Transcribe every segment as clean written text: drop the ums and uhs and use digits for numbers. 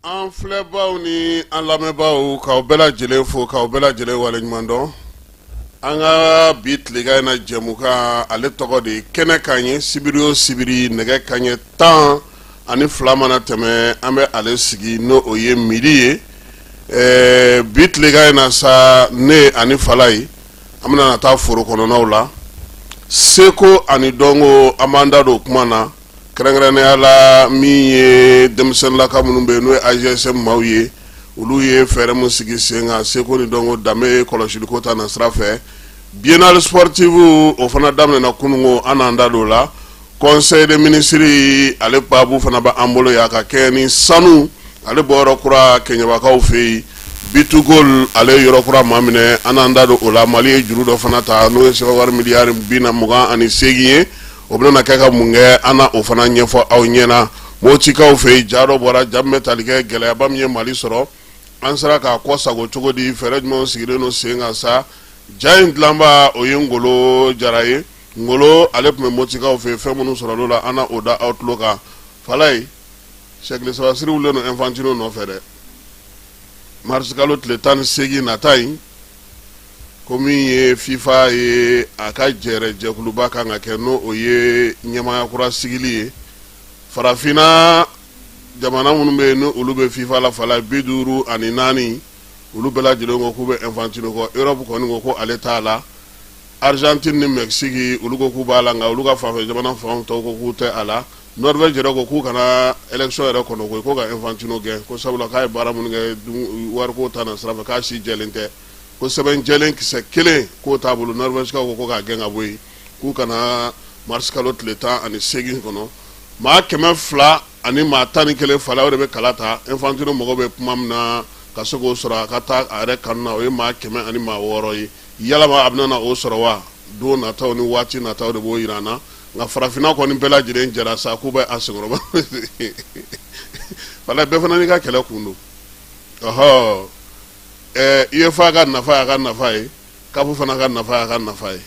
An filɛbaw ni an lamɛnbaaw, k'aw bɛɛ lajɛlen fo, k'aw bɛɛ lajɛlen waleɲuman dɔn. An ka bi tilegan in na jɛmukan, ale tɔgɔ de ye Kɛnɛ kan ye. Sibiri o sibiri, nɛgɛ kaɲɛ 12 mana tɛmɛ, an bɛ ale sigi, n'o o ye midi ye. Bi tilegan in na sa, ne ani Falayi, an bɛna na taa foro kɔnɔnaw la. Seko ani dɔnko, an b'an da don kuma na, kɛrɛnkɛrɛnnenya la min ye denmisɛnninlaka minnu bɛ yen, n'o ye AJSM maaw ye. Olu ye fɛɛrɛ min sigi sen kan seko ni dɔnko danbe kɔlɔsiliko ta na sira fɛ. Biennale sportive, o fana daminɛna kununko, an n'an da don o la. Conseil des ministres, ale baabu fana bɛ an bolo yan, ka kɛ ni sanu ale bɔyɔrɔ kura Kɛɲɛbakaw fɛ yen. B2Gold, ale yɔrɔ kura maa minɛ, an n'an da don o la. Mali ye juru dɔ fana ta, n'o ye sefa wari miliyari bi na 28 ye. O bɛna kɛ ka mun kɛ? An na o fana ɲɛfɔ aw ɲɛna. Motikaw fɛ yen, ja dɔ bɔra, ja min bɛ tali kɛ gɛlɛyaba min ye Mali sɔrɔ, an sera k'a kɔ sago cogo di, fɛɛrɛ jumɛnw sigilen don sen kan sa? Ja in dilanba, o ye Ngolo Jara ye. Ngolo, ale tun bɛ Motikaw fɛ yen. Fɛn minnu sɔrɔ la, an na o da aw tulo kan. Falayi, sɛkili saba siri wulilen don Infantino nɔfɛ dɛ. Marisikalo tile 18 nata in, ko min ye FIFA ye, a ka jɛrɛ jɛkuluba kan ka kɛ, n'o o ye ɲɛmaaya kura sigili ye. Farafinna jamana minnu bɛ yen, ni olu bɛ FIFA la, Falayi, 54, olu bɛɛ lajɛlen ko k'u bɛ Infantino kɔ. Europe kɔni ko ko ale t'a la. Argentine ni Mexique, olu ko k'u b'a la, nka olu ka fanfɛ jamana fan tɔw ko k'u tɛ a la. Norvège yɛrɛ ko k'u kana élection yɛrɛ kɔnɔ koyi, ko ka Infantino gɛn, ko sabula k'a ye baara minnu kɛ wariko ta na sira fɛ, k'a si jɛlen tɛ, ko sɛbɛn jɛlen kisɛ kelen k'o t'a bolo. Norvège kaw ko k'a gɛn ka bɔ yen, k'u kana mars kalo tile 18 kɔnɔ. Maa 211, Falayi, o de bɛ kala ta. Infantino mago bɛ kuma min na ka se k'o sɔrɔ, a ka taa a yɛrɛ kanu na, o ye maa 106 ye. Yalama a bɛna na o sɔrɔ wa? Don nataw ni waati nataw de b'o jira an na. Nka farafinna kɔni bɛɛ lajɛlen jɛra sa k'u bɛ a senkɔrɔba. Falayi, bɛɛ fana n'i ka kɛlɛ kun don. Ɔhɔ, UEFA ka nafa y'a ka nafa ye, CAF fana ka nafa y'a ka nafa ye.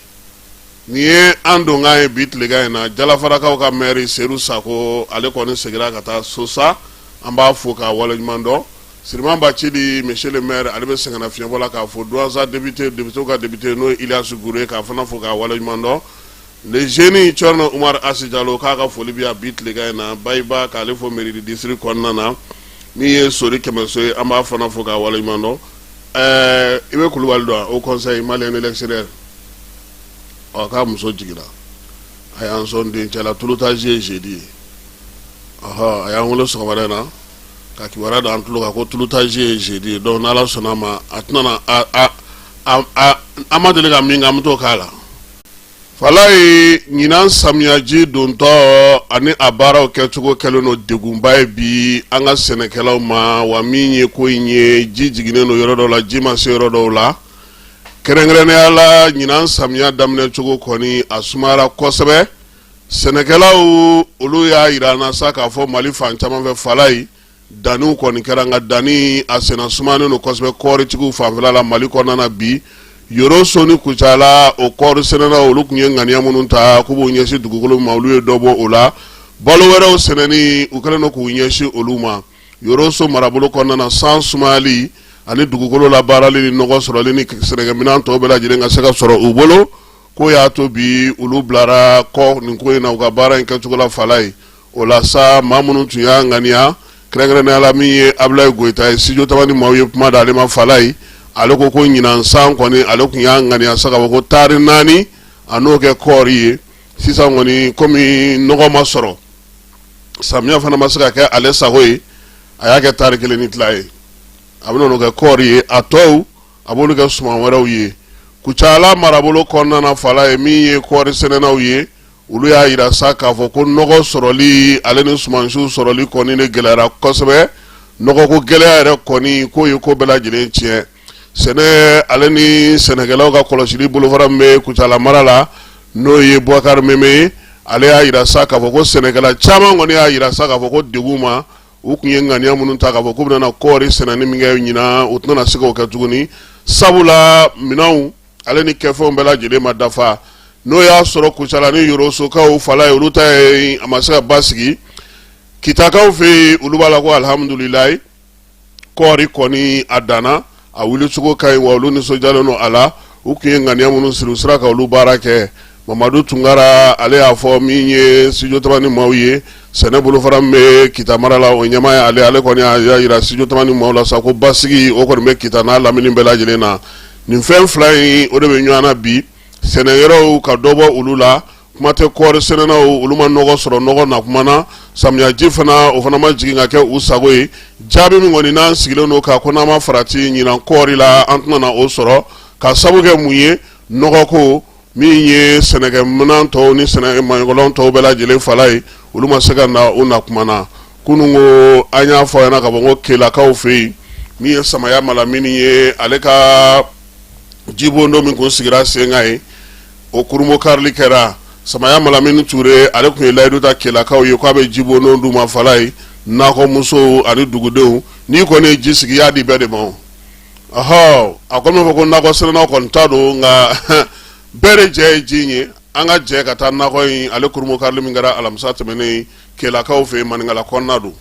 Nin ye an donkan ye bi tilegan in na. Jalafarakaw ka maire Seydou Sako, ale kɔni seginna ka taa so sa, an b'a fo k'a waleɲuman dɔn. Siriman Bacili, monsieur le maire, ale bɛ sɛgɛnna fiɲɛbɔ la, k'a fo. Douentza député, député ka député, n'o ye Ilias Gouré, k'a fana fo k'a waleɲuman dɔn. Le jeune Thierno Oumar Asi Jalo, k'a ka foli bɛ yan bi tilegan in na. Bayiba, k'ale fo mairie district kɔnɔna na. Min ye Sori Kɛmɛso ye, an b'a fana fo k'a waleɲuman dɔn. I bɛ Kulubali dɔn, Haut Conseil malien de l'extérieur, ɔ k'a muso jiginna, a y'an sɔn dencɛ la. Tulutage ye jeudi ye. Ɔhɔ, a y'an wele sɔgɔmada in na ka kibaruya da an tulo kan ko tulutage ye jeudi ye. Donc n'Ala sɔnna a ma, a tɛna na a a an ma deli ka min kɛ, an bɛ t'o k'a la. Falayi, ɲinan samiyaji dontɔ ani a baaraw kɛcogo kɛlen don degunba ye bi an ka sɛnɛkɛlaw ma. Wa min ye ko in ye, ji jiginnen don yɔrɔ dɔw la, ji ma se yɔrɔ dɔw la. Kɛrɛnkɛrɛnnenya la, ɲinan samiya daminɛ cogo kɔni, a sumayara kosɛbɛ. Sɛnɛkɛlaw, olu y'a jira an na sa k'a fɔ Mali fan caman fɛ, Falayi, danniw kɔni kɛra, nka danni a senna sumanen don kosɛbɛ kɔɔritigiw fanfɛla la Mali kɔnɔna na bi. Yoroso ni Kucala, o kɔɔri sɛnɛnaw, olu tun ye ŋaniya minnu ta k'u b'u ɲɛsin dugukolo ma, olu ye dɔ bɔ o la. Balo wɛrɛw sɛnɛni, u kɛlen don k'u ɲɛsin olu ma. Yoroso marabolo kɔnɔna na, san sumayali ani dugukolo labaarali ni nɔgɔ sɔrɔli ni sɛnɛkɛminɛn tɔw bɛɛ lajɛlen ka se ka sɔrɔ u bolo, k'o y'a to bi olu bilara kɔ nin ko in na u ka baara in kɛcogo la. Falayi, o la sa, maa minnu tun y'a ŋaniya, kɛrɛnkɛrɛnnenya la min ye Abulayi Goyita ye, studio Tamani maaw ye kuma d'ale ma. Falayi, ale ko ko ɲinan san kɔni, ale tun y'a ŋaniya sa k'a fɔ ko taari 4, a n'o kɛ kɔɔri ye. Sisan kɔni, komi nɔgɔ ma sɔrɔ, samiya fana ma se ka kɛ ale sago ye, a y'a kɛ taari kelen ni tila ye. A bɛna n'o kɛ kɔɔri ye, a tɔw a b'olu kɛ suman wɛrɛw ye. Kucala marabolo kɔnɔna na, Falayi, min ye kɔɔri sɛnɛnaw ye, olu y'a jira sa k'a fɔ ko nɔgɔ sɔrɔli ale ni sumansiw sɔrɔli kɔni de gɛlɛyara kosɛbɛ. Nɔgɔko gɛlɛya yɛrɛ kɔni, k'o ye ko bɛɛ lajɛlen tiɲɛ. Sɛnɛ ale ni sɛnɛkɛlaw ka kɔlɔsili bolofara min bɛ Kucala mara la, n'o ye Bubakari Meme ye, ale y'a jira sa k'a fɔ ko sɛnɛkɛla caman kɔni y'a jira sa k'a fɔ ko degun ma, u tun ye ŋaniya minnu ta k'a fɔ k'u bɛna kɔɔri sɛnɛni min kɛ ɲinan, u tɛna se k'o kɛ tuguni, sabula minɛnw ale ni kɛfɛnw bɛɛ lajɛlen ma dafa. N'o y'a sɔrɔ Kucala ni Yorosokaw, Falayi, olu ta ye a ma se ka basigi. Kitakaw fɛ yen, olu b'a la ko alihamudulilayi. Kɔɔri kɔni a danna, a wulicogo ka ɲi, wa olu nisɔndiyalen don a la. U tun ye ŋaniya minnu siri, u sera ka olu baara kɛ. Mamadu Tunkara, ale y'a fɔ min ye studio Tamani maaw ye, sɛnɛ bolofara min bɛ Kita mara la, o ɲɛmaa ye ale. Ale kɔni y'a jira studio Tamani maaw la sa ko basigi o kɔni bɛ Kita n'a lamini bɛɛ lajɛlen na. Nin fɛn fila in, o de bɛ ɲɔgɔn na bi. Sɛnɛyɔrɔw ka dɔ bɔ olu la, kuma tɛ kɔɔri sɛnɛnaw, olu ma nɔgɔ sɔrɔ nɔgɔ na kuma na. Samiyaji fana, o fana ma jigin ka kɛ u sago ye. Jaabi min kɔni n'an sigilen don k'a ko n'an ma farati ɲinan kɔɔri la, an tɛna na o sɔrɔ ka sabu kɛ mun ye? Nɔgɔko, min ye sɛnɛkɛminɛn tɔw ni sɛnɛ maɲɔgɔlɔn tɔw bɛɛ lajɛlen fala ye, olu ma se ka na u na kuma na. Kunun ko an y'a fɔ ɲɛna ka bɔ ko Kelakaw fɛ yen, min ye Samaya Malamini ye, ale ka jibondo min kun sigira sen kan ye, o kurunbonkarili kɛra. Samaya Malamini Ture, ale tun ye layidu ta Kelakaw ye k'a bɛ jibondo d'u ma fala ye, nakɔmusow ani dugudenw. N'i kɔni ye ji sigi, i y'a di bɛɛ de ma. Ɔhɔ, a kɔni b'a fɔ ko nakɔ sɛnɛnaw kɔni ta don, nka bɛɛ de jɛ ye ji in ye. An ka jɛ ka taa nakɔ in ale kurunbonkarili min kɛra alamisa tɛmɛnen Kelakaw fɛ yen, Maninkala kɔnɔna don.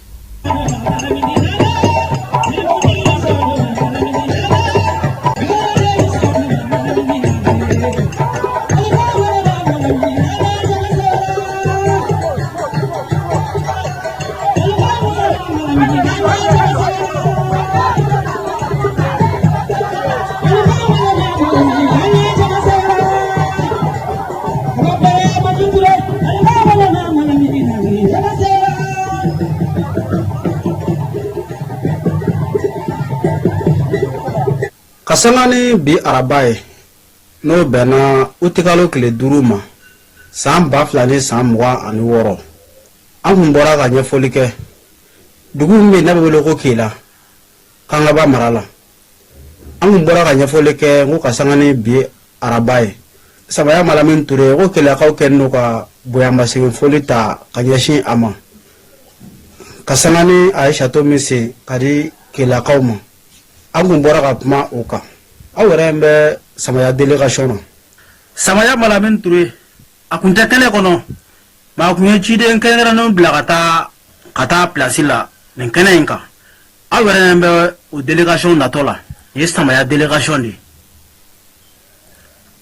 Ka sanga ni bi araba ye, n'o bɛnna utikalo tile 5 ma san 2026, an kun bɔra ka ɲɛfɔli kɛ dugu min bɛ yen n'a bɛ wele ko Kela, Kangaba mara la. An kun bɔra ka ɲɛfɔli kɛ ko ka sanga ni bi araba ye, Samaya Malamini Ture ko Kelakaw kɛlen don ka bonyamasegin foli ta ka ɲɛsin a ma, ka sanga ni a ye château min sen ka di Kelakaw ma. An kun bɔra ka kuma o kan. Aw yɛrɛ bɛ Samaya délégation na. Samaya Malamini Ture, a kun tɛ kɛnɛ kɔnɔ, mais a kun ye ciden kɛrɛnkɛrɛnnenw bila ka taa place la nin kɛnɛ in kan. Aw yɛrɛ bɛ o délégation natɔ la. Nin ye Samaya délégation de ye.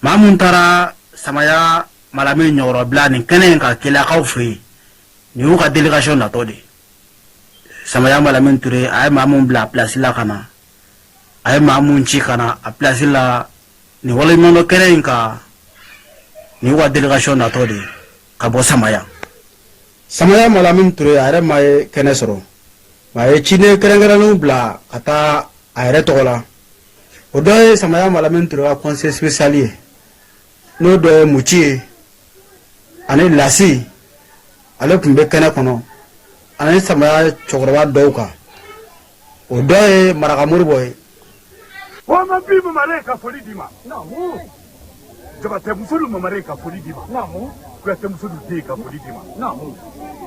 Maa mun taara Samaya Malamini ɲɔgɔrɔbila nin kɛnɛ in kan Kelakaw fɛ yen, nin y'u ka délégation natɔ de ye. Samaya Malamini Ture, a ye maa mun bila a place la ka na, a ye maa mun ci ka na a place la nin waleɲumandɔn kɛnɛ in kan, nin y'u ka délégation natɔ de ye ka bɔ Samaya. Samaya Malamini Ture, a yɛrɛ ma ye kɛnɛ sɔrɔ, a ye ciden kɛrɛnkɛrɛnnenw bila ka taa a yɛrɛ tɔgɔ la. O dɔ ye Samaya Malamini Ture ka conseiller spécial ye, n'o dɔ ye Muci ye, ani Lasi, ale tun bɛ kɛnɛ kɔnɔ, ani Samaya cɛkɔrɔba dɔw kan, o dɔ ye Maraka Moribɔ ye. Wama bi mamare ka foli d'i ma. Jabatɛ muso mamare ka foli d'i ma. Kuyatɛ muso den ka foli d'i ma.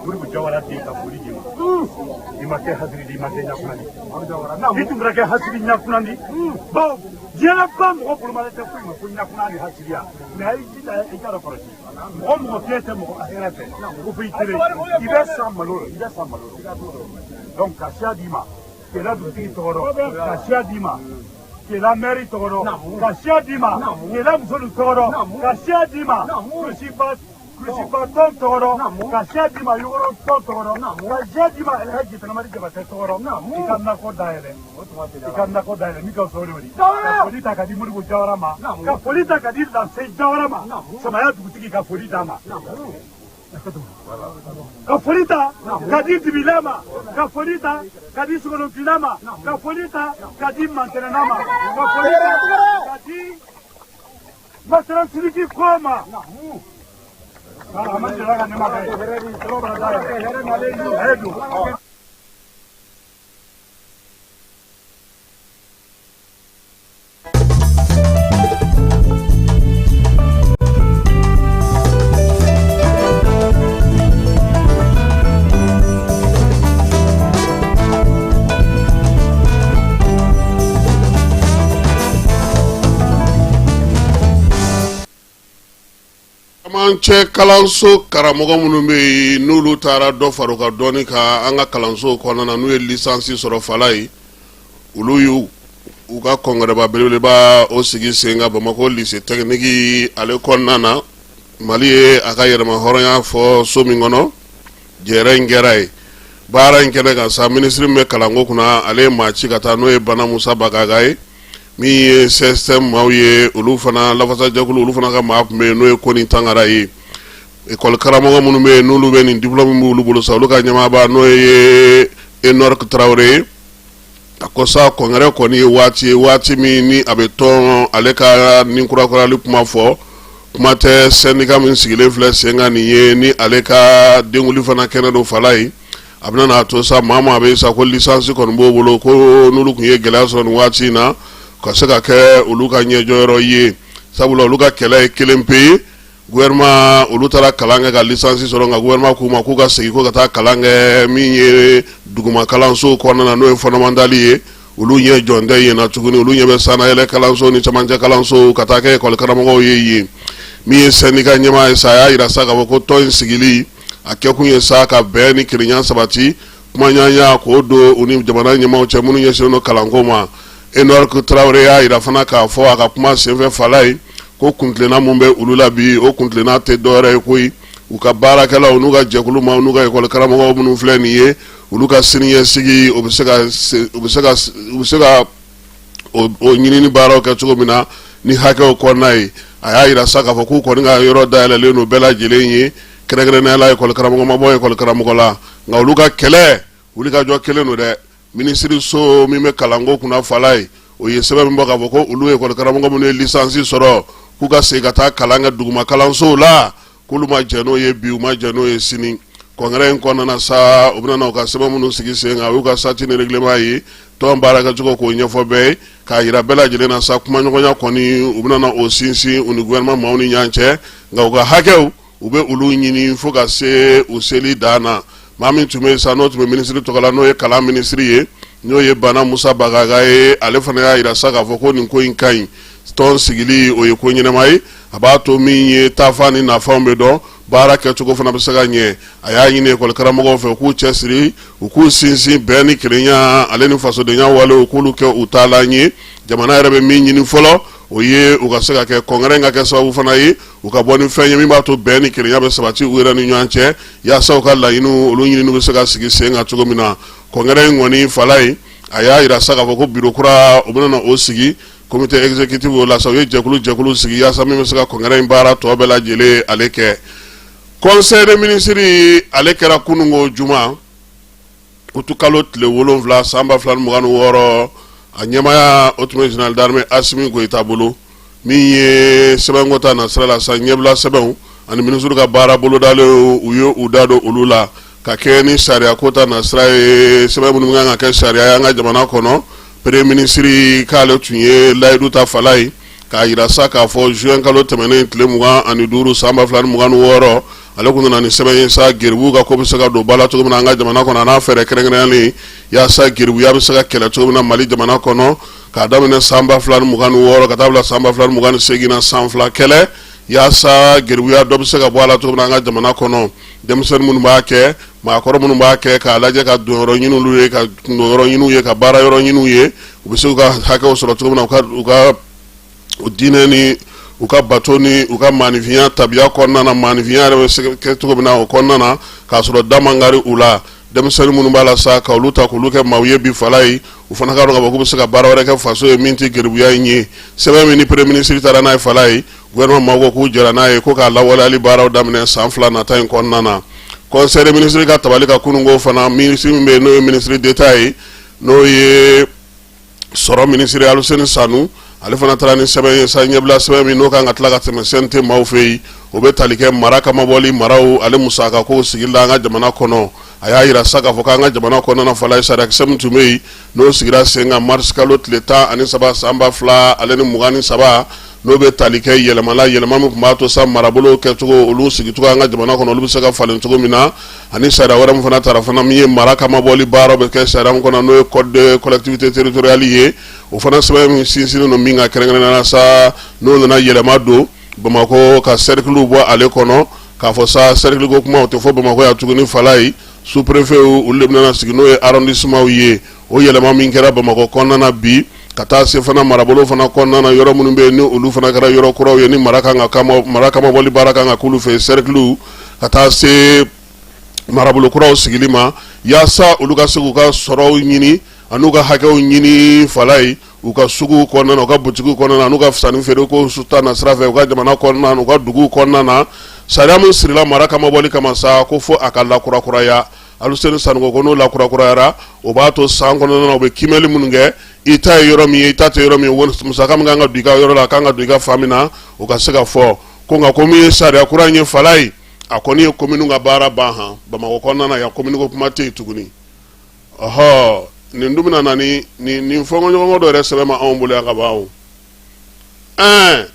Moribo Jawara den ka foli d'i ma. I ma kɛ hasiri di, i ma kɛ ɲakunandi. I tun kɛra kɛ hasiri ɲakunandi. Bawo diɲɛ ba mɔgɔ bolomalen tɛ foyi ma ko ɲakunan ni hasiriya. Mais a y'i jija i ka kɔlɔsi. Mɔgɔ mɔgɔ fiɲɛ tɛ mɔgɔ hɛrɛ fɛ. Ko fo i kelen. I bɛ sa malo la, i bɛ sa malo la. Donc ka siya d'i ma. Kela dugutigi tɔgɔ dɔn, ka siya d'i ma. Kela mɛri tɔgɔ dɔn, ka siya d'i ma. Kela musolu tɔgɔ dɔn, ka siya d'i ma. Kulusiba tɔn tɔgɔ dɔn, ka siya d'i ma. Yogoro tɔn tɔgɔ dɔn, ka siya d'i ma. Elhaji Tanamadi Jabatɛ tɔgɔ dɔn. I ka nakɔ dayɛlɛ, i ka nakɔ dayɛlɛ min ka sɔrɔ de. Ka foli ta ka di Moribo Jawara ma, ka foli ta ka di Lase Jawara ma, Samaya dugutigi, ka foli d'a ma. Ka foli ta ka di Dibila ma, ka foli ta ka di Sogonofila ma, ka foli ta ka di Mantɛnɛna ma, ka foli ta ka di Masara Sidiki kɔ ma. A ma deli ka ne ma kɛ. A ye don. Camancɛ kalanso karamɔgɔ minnu bɛ yen, n'olu taara dɔ fara u ka dɔnni kan an ka kalanso kɔnɔna na, n'u ye licence sɔrɔ fala ye. Olu y'u u ka kɔngrɛba belebeleba o sigi sen kan Bamakɔ lycée technique ale kɔnɔna na. Mali ye a ka yɛrɛma hɔrɔnya fɔ so min kɔnɔ, jɛrɛ in kɛra yen. Baara in kɛnɛ kan sa, minisiri min bɛ kalanko kunna, ale ye maa ci ka taa, n'o ye Bana Musa Bagaga ye. Min ye CSTM maaw ye, olu fana lafasajɛkulu, olu fana ka maa tun bɛ yen, n'o ye Koni Tangara ye. École karamɔgɔ minnu bɛ yen, n'olu bɛ nin diplôme b'olu bolo sa, olu ka ɲɛmaaba, n'o ye Enoch Tarawele ye, a ko sa kɔngrɛ kɔni ye waati ye, waati min ni a bɛ tɔn ale ka ni kurakurali kuma fɔ. Kuma tɛ syndicat min sigilen filɛ sen kan nin ye, ni ale ka denkunli fana kɛnɛ don fala ye. A bɛna n'a to sa, maa maa bɛ sa ko licence kɔni b'o bolo, ko n'olu tun ye gɛlɛya sɔrɔ nin waati in na, ka se ka kɛ olu ka ɲɛjɔyɔrɔ ye, sabula olu ka kɛlɛ ye kelen pe ye. Gouvernement, olu taara kalan kɛ ka licence sɔrɔ, nka gouvernement k'u ma k'u ka segin ko ka taa kalan kɛ min ye duguma kalanso kɔnɔna na, n'o ye fondamental ye. Olu ɲɛ jɔn tɛ yen na tuguni, olu ɲɛ bɛ sannayɛlɛ kalanso ni camancɛ kalanso ka taa kɛ école karamɔgɔw ye yen. Min ye syndicat ɲɛmaa ye sa, a y'a jira sa k'a fɔ ko tɔn in sigili a kɛkun ye sa ka bɛn ni kelenya sabati, kumaɲɔgɔnya k'o don u ni jamana ɲɛmaaw cɛ minnu ɲɛsinnen don kalanko ma. Enoch Tarawele y'a jira fana k'a fɔ a ka kuma senfɛ fala ye ko kuntilenna min bɛ olu la bi, o kuntilenna tɛ dɔwɛrɛ ye koyi, u ka baarakɛlaw n'u ka jɛkulu maaw n'u ka école karamɔgɔw minnu filɛ nin ye, olu ka siniɲɛsigi, o bɛ se ka u bɛ se ka u bɛ se ka o ɲinini baaraw kɛ cogo min na ni hakɛw kɔnɔna ye. A y'a jira sa k'a fɔ k'u kɔni ka yɔrɔ dayɛlɛlen don bɛɛ lajɛlen ye, kɛrɛnkɛrɛnnenya la école karamɔgɔ ma bɔ école karamɔgɔ la, nka olu ka kɛlɛ wulikajɔ kelen don dɛ. Minisiriso min bɛ kalanko kunna fala ye, o ye sɛbɛn min bɔ k'a fɔ ko olu école karamɔgɔ minnu ye licence sɔrɔ, k'u ka segin ka taa kalan kɛ duguma kalansow la, k'olu ma jɛn n'o ye bi, u ma jɛn n'o ye sini. Kɔngrɛ in kɔnɔna sa, u bɛna u ka sɛbɛn minnu sigi sen kan, u y'u ka statut ni règlement ye, tɔn baarakɛcogo k'o ɲɛfɔ bɛɛ ye, k'a jira bɛɛ lajɛlen na sa, kumaɲɔgɔnya kɔni u bɛna o sinsin u ni gouvernement maaw ni ɲɔgɔn cɛ, nka u ka hakɛw, u bɛ olu ɲini fo ka se u seli dan na. Maa min tun bɛ sa, n'o tun bɛ minisiri tɔgɔ la, n'o ye kalan minisiri ye, n'o ye Bana Musa Bagaga ye, ale fana y'a jira sa k'a fɔ ko nin ko in ka ɲi. Tɔn sigili, o ye ko ɲɛnama ye, a b'a to min ye taafan ni nafanw bɛ dɔn, baara kɛcogo fana bɛ se ka ɲɛ. A y'a ɲini école karamɔgɔw fɛ k'u cɛsiri, u k'u sinsin bɛn ni kelenya ale ni fasodenya walew, k'olu kɛ u taalan ye. Jamana yɛrɛ bɛ min ɲini fɔlɔ, o ye u ka se ka kɛ kɔngrɛ in ka kɛ sababu fana ye u ka bɔ ni fɛn ye min b'a to bɛn ni kelenya bɛ sabati u yɛrɛ ni ɲɔgɔn cɛ, yaasa u ka laɲiniw, olu ɲininiw bɛ se ka sigi sen kan cogo min na. Kɔngrɛ in kɔni fala ye, a y'a jira sa k'a fɔ ko bureau kura, u bɛna o sigi, comité exécutif o la sa, u ye jɛkulu jɛkulu sigi yaasa min bɛ se ka kɔngrɛ in baara tɔ bɛɛ lajɛlen ale kɛ. Conseil des ministres ale kɛra kununko juma, utukalo tile 7 san 2026. A ɲɛmaaya, o tun bɛ général d'armée Asimi Goyita bolo. Min ye sɛbɛnko ta nasira la sa, ɲɛbila sɛbɛnw ani minisiri ka baara bolodalen, u ye u da don olu la ka kɛ ni sariya ko ta nasira ye, sɛbɛn minnu kan ka kɛ sariya ye an ka jamana kɔnɔ. Premier ministre k'ale tun ye layidu ta fala ye k'a jira sa k'a fɔ juin kalo tɛmɛnen tile 25 san 2026, ale tun nana ni sɛbɛn ye sa, geribuw ka ko bɛ se ka don ba la cogo min na an ka jamana kɔnɔ, a n'a fɛɛrɛ kɛrɛnkɛrɛnyalen yaasa geribuya bɛ se ka kɛlɛ cogo min na Mali jamana kɔnɔ, k'a daminɛ san 2026 ka taa bila san 2028 na, san 2 kɛlɛ yaasa geribuya dɔ bɛ se ka bɔ a la cogo min na an ka jamana kɔnɔ. Denmisɛnnin minnu b'a kɛ, maakɔrɔ minnu b'a kɛ, k'a lajɛ ka donyɔrɔ ɲini olu ye, ka kundonyɔrɔ ɲini u ye, ka baara yɔrɔ ɲini u ye, u bɛ se k'u ka hakɛw sɔrɔ cogo min na, u ka diinɛ ni u ka bato ni u ka maaninfinya tabiya kɔnɔna na, maaninfinya yɛrɛ bɛ se kɛ cogo min na o kɔnɔna na, k'a sɔrɔ da man kari u la. Denmisɛnnin minnu b'a la sa, ka olu ta k'olu kɛ maaw ye bi fala ye, u fana k'a dɔn k'a fɔ k'u bɛ se ka baara wɛrɛ kɛ faso ye min tɛ geribuya in ye. Sɛbɛn min ni premier ministre taara n'a ye fala ye, gouvernement maaw ko k'u jɛra n'a ye, ko k'a lawaleyali baaraw daminɛ san 2 nata in kɔnɔna na. Conseil des ministres ka tabali kan kununko fana, ministre min bɛ yen, n'o ye ministre d'État ye, n'o ye sɔrɔ minisiri Aluseni Sanu, ale fana taara ni sɛbɛn ye sa, ɲɛbila sɛbɛn min n'o kan ka tila ka tɛmɛ CNT maaw fɛ yen, o bɛ tali kɛ mara kamabɔli maraw ale musaka ko sigili la an ka jamana kɔnɔ. A y'a jira sa k'a fɔ k'an ka jamana kɔnɔna fala ye, sariyakisɛ min tun bɛ yen, n'o sigira sen kan mars kalo tile 13 san 2023, n'o bɛ tali kɛ yɛlɛma la, yɛlɛma min tun b'a to sa marabolo kɛcogo, olu sigicogo an ka jamana kɔnɔ, olu bɛ se ka falen cogo min na, ani sariya wɛrɛ min fana tara fana min ye mara kamabɔli baaraw bɛ kɛ sariya min kɔnɔ, n'o ye code de collectivité territoriale ye. O fana sɛbɛn min sinsinnen don min kan kɛrɛnkɛrɛnnenya la sa, n'o nana yɛlɛma don Bamakɔ ka cercle bɔ ale kɔnɔ, k'a fɔ sa cercle ko kuma o tɛ fɔ Bamakɔ yan tuguni fala ye, sous-préfet olu de bɛna sigi, n'o ye arrondissement ye. O yɛlɛma min kɛra Bamakɔ kɔnɔna na bi, ka taa se fana marabolo fana kɔnɔna na, yɔrɔ minnu bɛ yen ni olu fana kɛra yɔrɔ kuraw ye, ni mara kan ka mara kamabɔli baara kan ka k'olu fɛ, cercle, ka taa se marabolo kuraw sigili ma, yaasa olu ka se k'u ka sɔrɔw ɲini an'u ka hakɛw ɲini falaye, u ka suguw kɔnɔna na, u ka butigiw kɔnɔna na, n'u ka sanni feere ko ta na sira fɛ, u ka jamana kɔnɔna na, u ka duguw kɔnɔna na. Sariya min sirila mara kamabɔli kama sa, ko fo a ka lakurakuraya. Aluseni Sanogo ko n'o lakurakurayara, o b'a to san kɔnɔna na, u bɛ kiimɛli minnu kɛ, i ta ye yɔrɔ min ye, i ta tɛ yɔrɔ min ye, musaka min kan ka don i ka yɔrɔ la, a kan ka don i ka fan min na, o ka se ka fɔ. Ko nka ko min ye sariya kura in ye falaye, a kɔni ye komini ka baara ban han. Bamakɔ kɔnɔna na yan, komini ko kuma tɛ yen tuguni. Ɔhɔ, nin dun bɛna na ni nin fɔnkɔɲɔgɔnkɔ dɔ yɛrɛ sɛbɛn ma anw bolo yan ka ban o. Ɛɛ,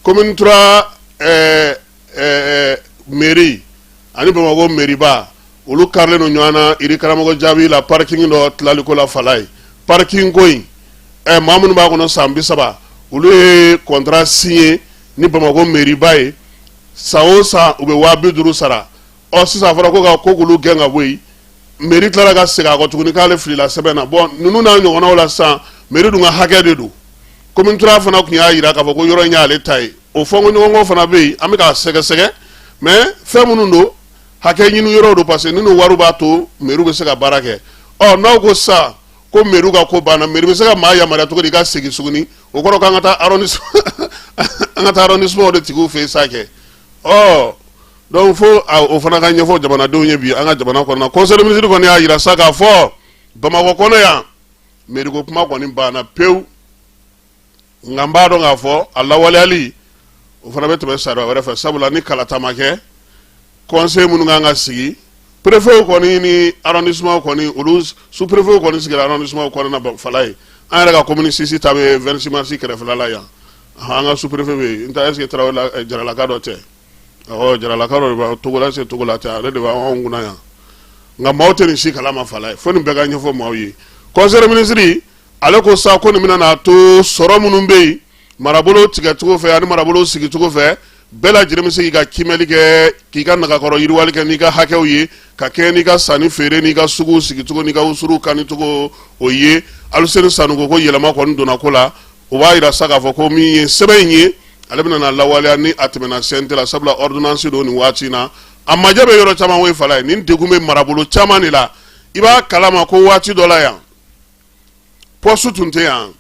commune 3 ɛɛ mairie ani Bamakɔ mairiba, olu karilen don ɲɔgɔn na iri karamɔgɔ jaabi la parking dɔ tilaliko la falaye. Parking ko in, maa minnu b'a kɔnɔ san 30, olu ye contrat signé ni Bamakɔ mairiba ye. San o san, u bɛ 50.000 sara. Ɔ, sisan a fɔra ko ka ko k'olu gɛn ka bɔ yen. Mairie tilara ka segin a kɔ tuguni k'ale filila sɛbɛn na. Bon, ninnu n'a ɲɔgɔnnaw la sisan, mairie dun ka hakɛ de don. Commune 3 fana tun y'a jira k'a fɔ ko yɔrɔ in y'ale ta ye. O fɔnkɔɲɔgɔnkɔ fana bɛ yen, an bɛ k'a sɛgɛsɛgɛ. Mais fɛn minnu don, hakɛ ɲini yɔrɔ don, parce que ninnu wariw b'a to mairie bɛ se ka baara kɛ. Ɔ, n'aw ko sisan ko mairie ka ko banna, mairie bɛ se ka maa yamaruya cogo di i ka segin tuguni? O kɔrɔ k'an ka taa arrondissement, an ka taa arrondissement de tigiw fɛ yen sa kɛ. Ɔ, donc fo o fana ka ɲɛfɔ jamanadenw ye bi an ka jamana kɔnɔ. Conseil des ministres kɔni y'a jira sa k'a fɔ Bamakɔ kɔnɔ yan, mairie ko kuma kɔni banna pewu. Nka n b'a dɔn k'a fɔ a lawaleyali, o fana bɛ tɛmɛ sariya wɛrɛ fɛ, sabula ni kalata ma kɛ, conseil minnu kan ka sigi, préfet kɔni ni arrondissement kɔni, olu sous préfet kɔni sigira arrondissement kɔnɔna falaye. An yɛrɛ ka commune 6 ta bɛ 26 mars kɛrɛfɛla la yan. An ka sous préfet bɛ yen, n ta est ce que Tarawele Jaralaka dɔ tɛ? Awɔ, Jaralaka dɔ de b'a Togola, est ce que Togola tɛ? Ale de b'anw kunna yan. Nka maaw tɛ nin si kalama falaye, fo nin bɛɛ ka ɲɛfɔ maaw ye. Conseil des ministres ale ko sa ko nin bɛna n'a to sɔrɔ minnu bɛ yen marabolo tigɛcogo fɛ ani marabolo sigicogo fɛ, bɛɛ lajɛlen bɛ se k'i ka kiimɛli kɛ, k'i ka nagakɔrɔ yiriwali kɛ n'i ka hakɛw ye, ka kɛɲɛ n'i ka sanni feere n'i ka sugu sigicogo n'i ka wusuru kannicogo o ye. Aluseni Sanogo ko yɛlɛma kɔni donna ko la. O b'a jira sa k'a fɔ ko min ye sɛbɛn in ye, ale bɛna na lawaleya ni a tɛmɛna CNT la, sabula ordonnance don nin waati in na. A majɛ bɛ yɔrɔ caman o falaye. Nin degun bɛ marabolo caman de la. I b'a kalama ko waati dɔ la yan, poste tun tɛ yan.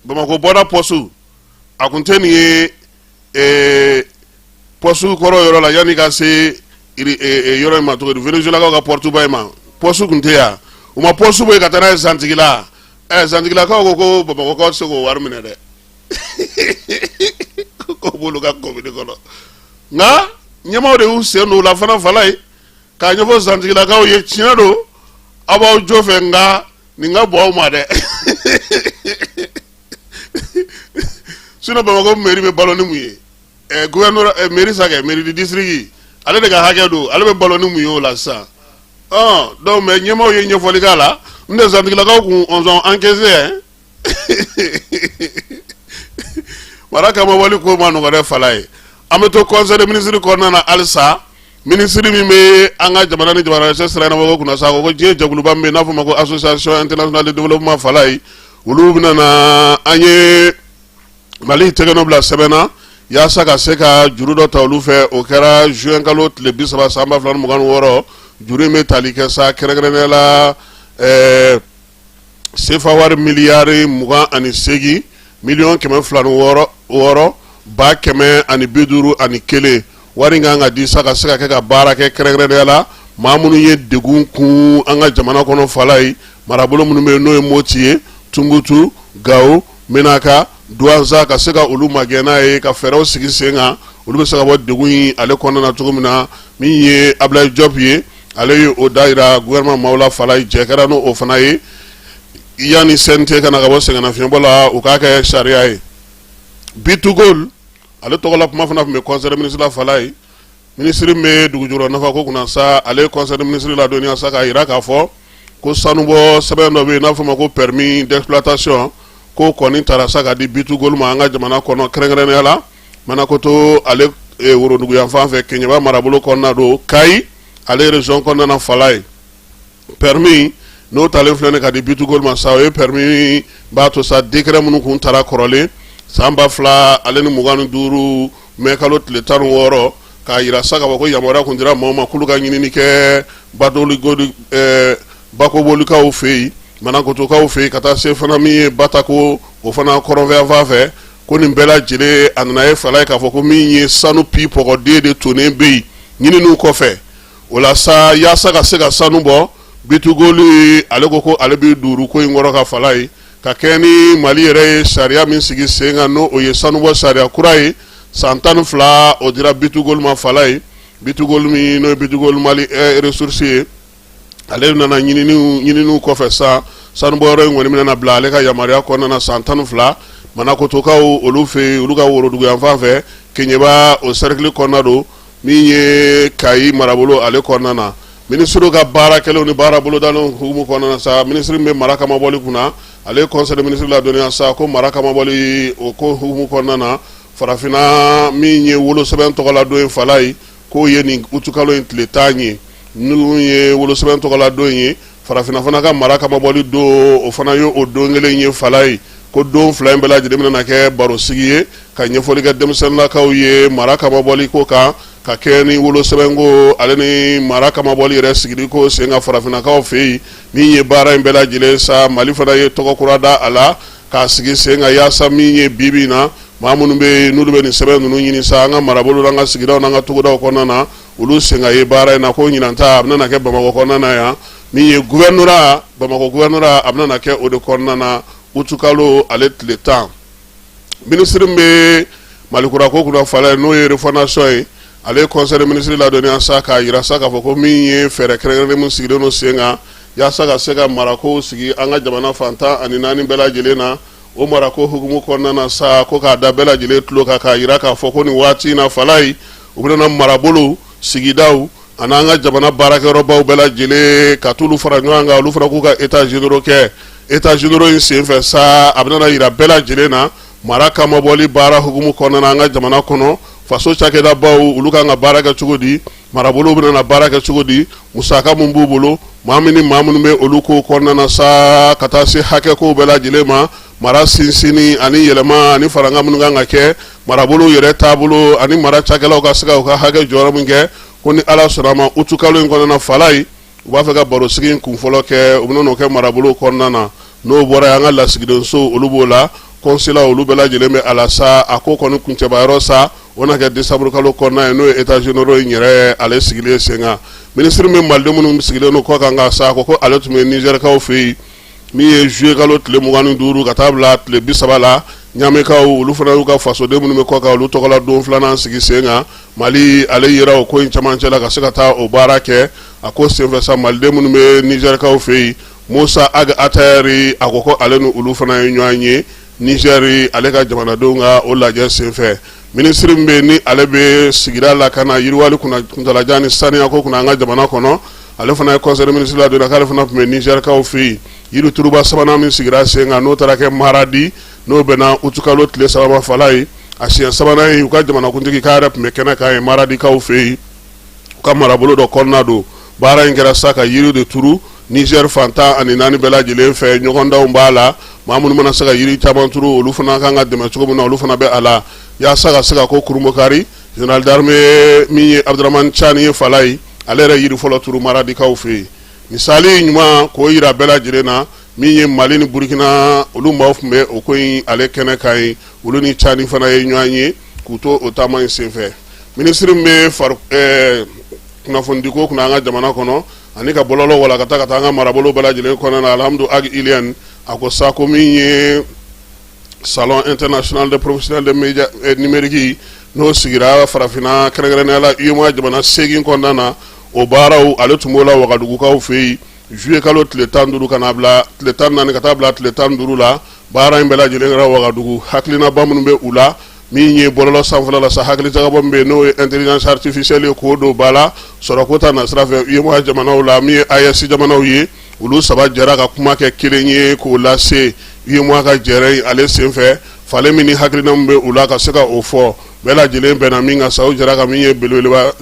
Bamakɔ bɔda poste, a tun tɛ nin ye. Poste kɔrɔ yɔrɔ la, yanni ka se yɔrɔ in ma cogo di, Venezuelakaw ka porte ba in ma, poste tun tɛ yan. U ma poste bɔ yen ka taa n'a ye Zantigila. Zantigilakaw ko ko Bamakɔkaw tɛ se k'o wari minɛ dɛ, k'o b'olu ka commune kɔnɔ. Nka ɲɛmaaw de y'u sen don o la fana falaye, k'a ɲɛfɔ Zantigilakaw ye: tiɲɛ don, aw b'aw jo fɛ, nka nin ka bɔ aw ma dɛ. Sinon Bamakɔ mairie bɛ balo ni mun ye? Gouverneur, mairie sa kɛ, mairie du district, ale de ka hakɛ don, ale bɛ balo ni mun ye o la sisan? Ɔ, donc mais ɲɛmaaw ye ɲɛfɔli k'a la. N tɛ Zantigilakaw kun ont encaissé. Mara kamabɔli ko ma nɔgɔ dɛ falaye. An bɛ to conseil des ministres kɔnɔna na halisa. Minisiri min bɛ an ka jamana ni jamana cɛ sira ɲɛnabɔ kunna sa, ko diɲɛ jɛkuluba min bɛ yen n'a fɔ ma ko Association internationale de développement falaye, olu bɛna na an ye Mali tɛgɛnɔ bila sɛbɛn na yaasa ka se ka juru dɔ ta olu fɛ. O kɛra juin kalo tile 30 san 2026. Juru in bɛ tali kɛ sa kɛrɛnkɛrɛnnenya la sefa wari miliyari 28 miliyɔn 206 151. Wari kan ka di sa ka se ka kɛ ka baara kɛ, kɛrɛnkɛrɛnnenya la maa minnu ye degun kun an ka jamana kɔnɔ falaye, marabolo minnu bɛ yen n'o ye Moti ye, Tunbutu, Gawo, Menaka, Duwanza, ka se ka olu magɛn n'a ye, ka fɛɛrɛw sigi sen kan, olu bɛ se ka bɔ degun in ale kɔnɔna na cogo min na. Min ye Abulayi Jɔp ye, ale ye o da jira gouvernement maaw la falaye. Jɛ kɛra n'o o fana ye yanni CNT ka na ka bɔ sɛgɛnnafiɲɛbɔ la, u k'a kɛ sariya ye. B2Gold ale tɔgɔla kuma fana tun bɛ conseil des ministres la falaye. Minisiri min bɛ dugujukɔrɔ nafa ko kunna sa, ale ye conseil des ministres ladɔnniya sa k'a jira k'a fɔ ko sanubɔ sɛbɛn dɔ bɛ yen n'a fɔ ma ko permis d'exploitation, k'o kɔni taara sa ka di B2Gold ma an ka jamana kɔnɔ, kɛrɛnkɛrɛnnenya la Manakoto ale worodugu yanfan fɛ, Keɲeba marabolo kɔnɔna don, Kayi ale région kɔnɔna na falaye. Permis N'o talen filɛ ka di B2Gold ma sa, o ye permis b'a to sa, décret minnu kun tara kɔrɔlen san 2025 mɛ kalo tile 16, k'a jira sa k'a fɔ ko yamaruya kun dira maaw ma k'olu ka ɲinini kɛ Bakobolikaw fɛ yen, Manakotokaw fɛ yen, ka taa se fana min ye Batako, o fana kɔrɔnfɛyanfan fɛ, ko nin bɛɛ lajɛlen a nana ye fala ye k'a fɔ ko min ye sanu pi pɔgɔden de tonnen bɛ yen ɲininiw kɔfɛ. O la sa, yaasa ka se ka sanu bɔ, B2Gold ale ko ko ale bɛ duuru ko in kɔrɔ ka fala ye, ka kɛ ni Mali yɛrɛ ye sariya min sigi sen kan, n'o o ye sanubɔ sariya kura ye. San 12 o dira B2Gold ma fala ye. B2Gold min n'o ye B2Gold Mali Ressources ye, ale nana ɲininiw kɔfɛ sa, sanubɔyɔrɔ in kɔni bɛna bila ale ka yamaruya kɔnɔna na san 12, Manakotokaw olu fɛ yen, olu ka woroduguyanfan fɛ, Keɲeba o cercle kɔnɔna don, min ye Kayi marabolo ale kɔnɔna na. Minisiriw ka baara kɛlenw ni baara bolodalenw hukumu kɔnɔna na sa, minisiri min bɛ mara kamabɔli kunna, ale ye conseil des ministres ladɔnniya sa ko mara kamabɔli o ko hukumu kɔnɔna na, farafinna min ye wolosɛbɛn tɔgɔladon ye fala ye, k'o ye nin utukalo in tile 10 ye. Ninnu ye wolosɛbɛn tɔgɔladon ye, farafinna fana ka mara kamabɔli don, o fana ye o don kelen ye fala ye, ko don fila in bɛɛ lajɛlen bɛna kɛ barosigi ye ka ɲɛfɔli kɛ denmisɛnninlakaw ye mara kamabɔli ko kan, ka kɛ ni wolosɛbɛnko ale ni mara kamabɔli yɛrɛ sigili ko sen kan farafinnakaw fɛ yen. Min ye baara in bɛɛ lajɛlen sa, Mali fana ye tɔgɔ kura da a la k'a sigi sen kan, yaasa min ye bi bi in na, maa minnu bɛ yen n'olu bɛ nin sɛbɛn ninnu ɲini sa, an ka marabolo, an ka sigidaw n'an ka togodaw kɔnɔna na, olu sen ka ye baara in na. Ko ɲinan ta, a bɛna kɛ Bamakɔ kɔnɔna na yan, min ye gouvernorat, Bamakɔ gouvernorat, a bɛna kɛ o de kɔnɔna na utukalo ale tile 10. Minisiri min bɛ Malikura ko kunna fala ye, n'o ye refondation ye, ale ye conseil des ministres ladɔnniya sa k'a jira sa k'a fɔ ko min ye fɛɛrɛ kɛrɛnkɛrɛnnen min sigilen don sen kan yaasa ka se ka marakow sigi an ka jamana fan 14 bɛɛ lajɛlen na, o marako hukumu kɔnɔna na sa, ko k'a da bɛɛ lajɛlen tulo kan k'a jira k'a fɔ ko nin waati in na fala ye, u bɛna marabolo, sigidaw ani an ka jamana baarakɛyɔrɔbaw bɛɛ lajɛlen ka t'olu fara ɲɔgɔn kan, olu fana k'u ka états généraux kɛ. États généraux in senfɛ sa, a bɛna jira bɛɛ lajɛlen na mara kamabɔli baara hukumu kɔnɔna na an ka jamana kɔnɔ, faso cakɛdabaw olu kan ka baara kɛ cogo di, marabolow bɛna baara kɛ cogo di, musaka mun b'u bolo, maa min ni maa minnu bɛ olu ko kɔnɔna na sa, ka taa se hakɛ kow bɛɛ lajɛlen ma, mara sinsinni ani yɛlɛma ani farankan minnu kan ka kɛ marabolow yɛrɛ taabolo ani mara cakɛlaw ka se ka u ka hakɛ jɔyɔrɔ min kɛ. Ko ni Ala sɔnna a ma, utukalo in kɔnɔna fala ye, u b'a fɛ ka barosigi in kun fɔlɔ kɛ, u bɛna n'o kɛ marabolo kɔnɔna na. N'o bɔra yen, an ka lasigidenso olu b'o la, consulat olu bɛɛ lajɛlen bɛ a la sa. A ko kɔni kuncɛbayɔrɔ sa, o na kɛ décembre kalo kɔnɔna ye, n'o ye états généraux in yɛrɛ ale sigilen sen kan. Minisiri min maliden minnu sigilen don kɔ kan ka sa, ko ale tun bɛ Nizɛrikaw fɛ yen, min ye juillet kalo tile 25 ka taa bila tile 30 la. Ɲamɛkaw olu fana y'u ka fasoden minnu bɛ kɔ kan, olu tɔgɔla don filanan sigi sen kan. Mali ale yera o ko in camancɛ la ka se ka taa o baara kɛ. A ko senfɛ sa, maliden minnu bɛ Nizɛrikaw fɛ yen, Musa Ag Attaher, a ko ale ni olu fana ye ɲɔgɔn ye Nizɛri ale ka jamanadenw ka o lajɛ senfɛ. Minisiri min bɛ ni ale bɛ sigida lakana, yiriwali kuntalajan ni saniyako kunna an ka jamana kɔnɔ, ale fana ye conseil des ministres ladɔnniya k'ale fana tun bɛ Nizɛrikaw fɛ yen, yirituruba sabanan min sigira sen kan, n'o taara kɛ Maradi, n'o bɛnna utukalo tile 3 ma fala ye, a siɲɛ sabanan ye. U ka jamanakuntigi k'a yɛrɛ tun bɛ kɛnɛ kan ye Maradikaw fɛ yen, u ka marabolo dɔ kɔnɔna don. Baara in kɛra sa ka yiri de turu Nizɛri fan 14 bɛɛ lajɛlen fɛ. Ɲɔgɔndanw b'a la, maa minnu mana se ka yiri caman turu, olu fana kan ka dɛmɛ cogo min na, olu fana bɛ a la yaasa ka se ka ko kurunbonkari. Général d'armée min ye Abdramane Tiani ye fala ye, ale yɛrɛ yiri fɔlɔ turu Maradikaw fɛ yen. Misali ɲuman k'o jira bɛɛ lajɛlen na, min ye Mali ni Burukina, olu maaw tun bɛ o ko in ale kɛnɛ kan yen, olu ni Tiani fana ye ɲɔgɔn ye k'u to o taama in senfɛ. Minisiri min bɛ kunnafonidiko kunna an ka jamana kɔnɔ ani ka bɔlɔlɔ wala ka taa an ka marabolo bɛɛ lajɛlen kɔnɔna na, Alhamdu Ag Iyane, a ko sa ko min ye salon international des professionnels de média numérique, n'o sigira farafinna, kɛrɛnkɛrɛnnenya la UEMOA jamana 8 kɔnɔna na, o baaraw ale tun b'o la Wagadugukaw fɛ yen juillet kalo tile 15 ka na bila tile 14 ka taa bila tile 15 la. Baara in bɛɛ lajɛlen kɛra Wagadugu. Hakilinaba minnu bɛ u la, min ye bɔlɔlɔ sanfɛla la sa, hakilijagabɔ min bɛ yen, n'o ye intelligence artificielle ye, k'o don ba la sɔrɔko ta nasira fɛ UEMOA jamanaw la, min ye AES jamanaw ye, olu saba jɛra ka kuma kɛ kelen ye k'o lase UEMOA ka jɛrɛ ale senfɛ. Falen min ni hakilina min bɛ u la ka se ka o fɔ. Bɛɛ lajɛlen bɛnna min kan sa, u jɛra ka min ye belebeleba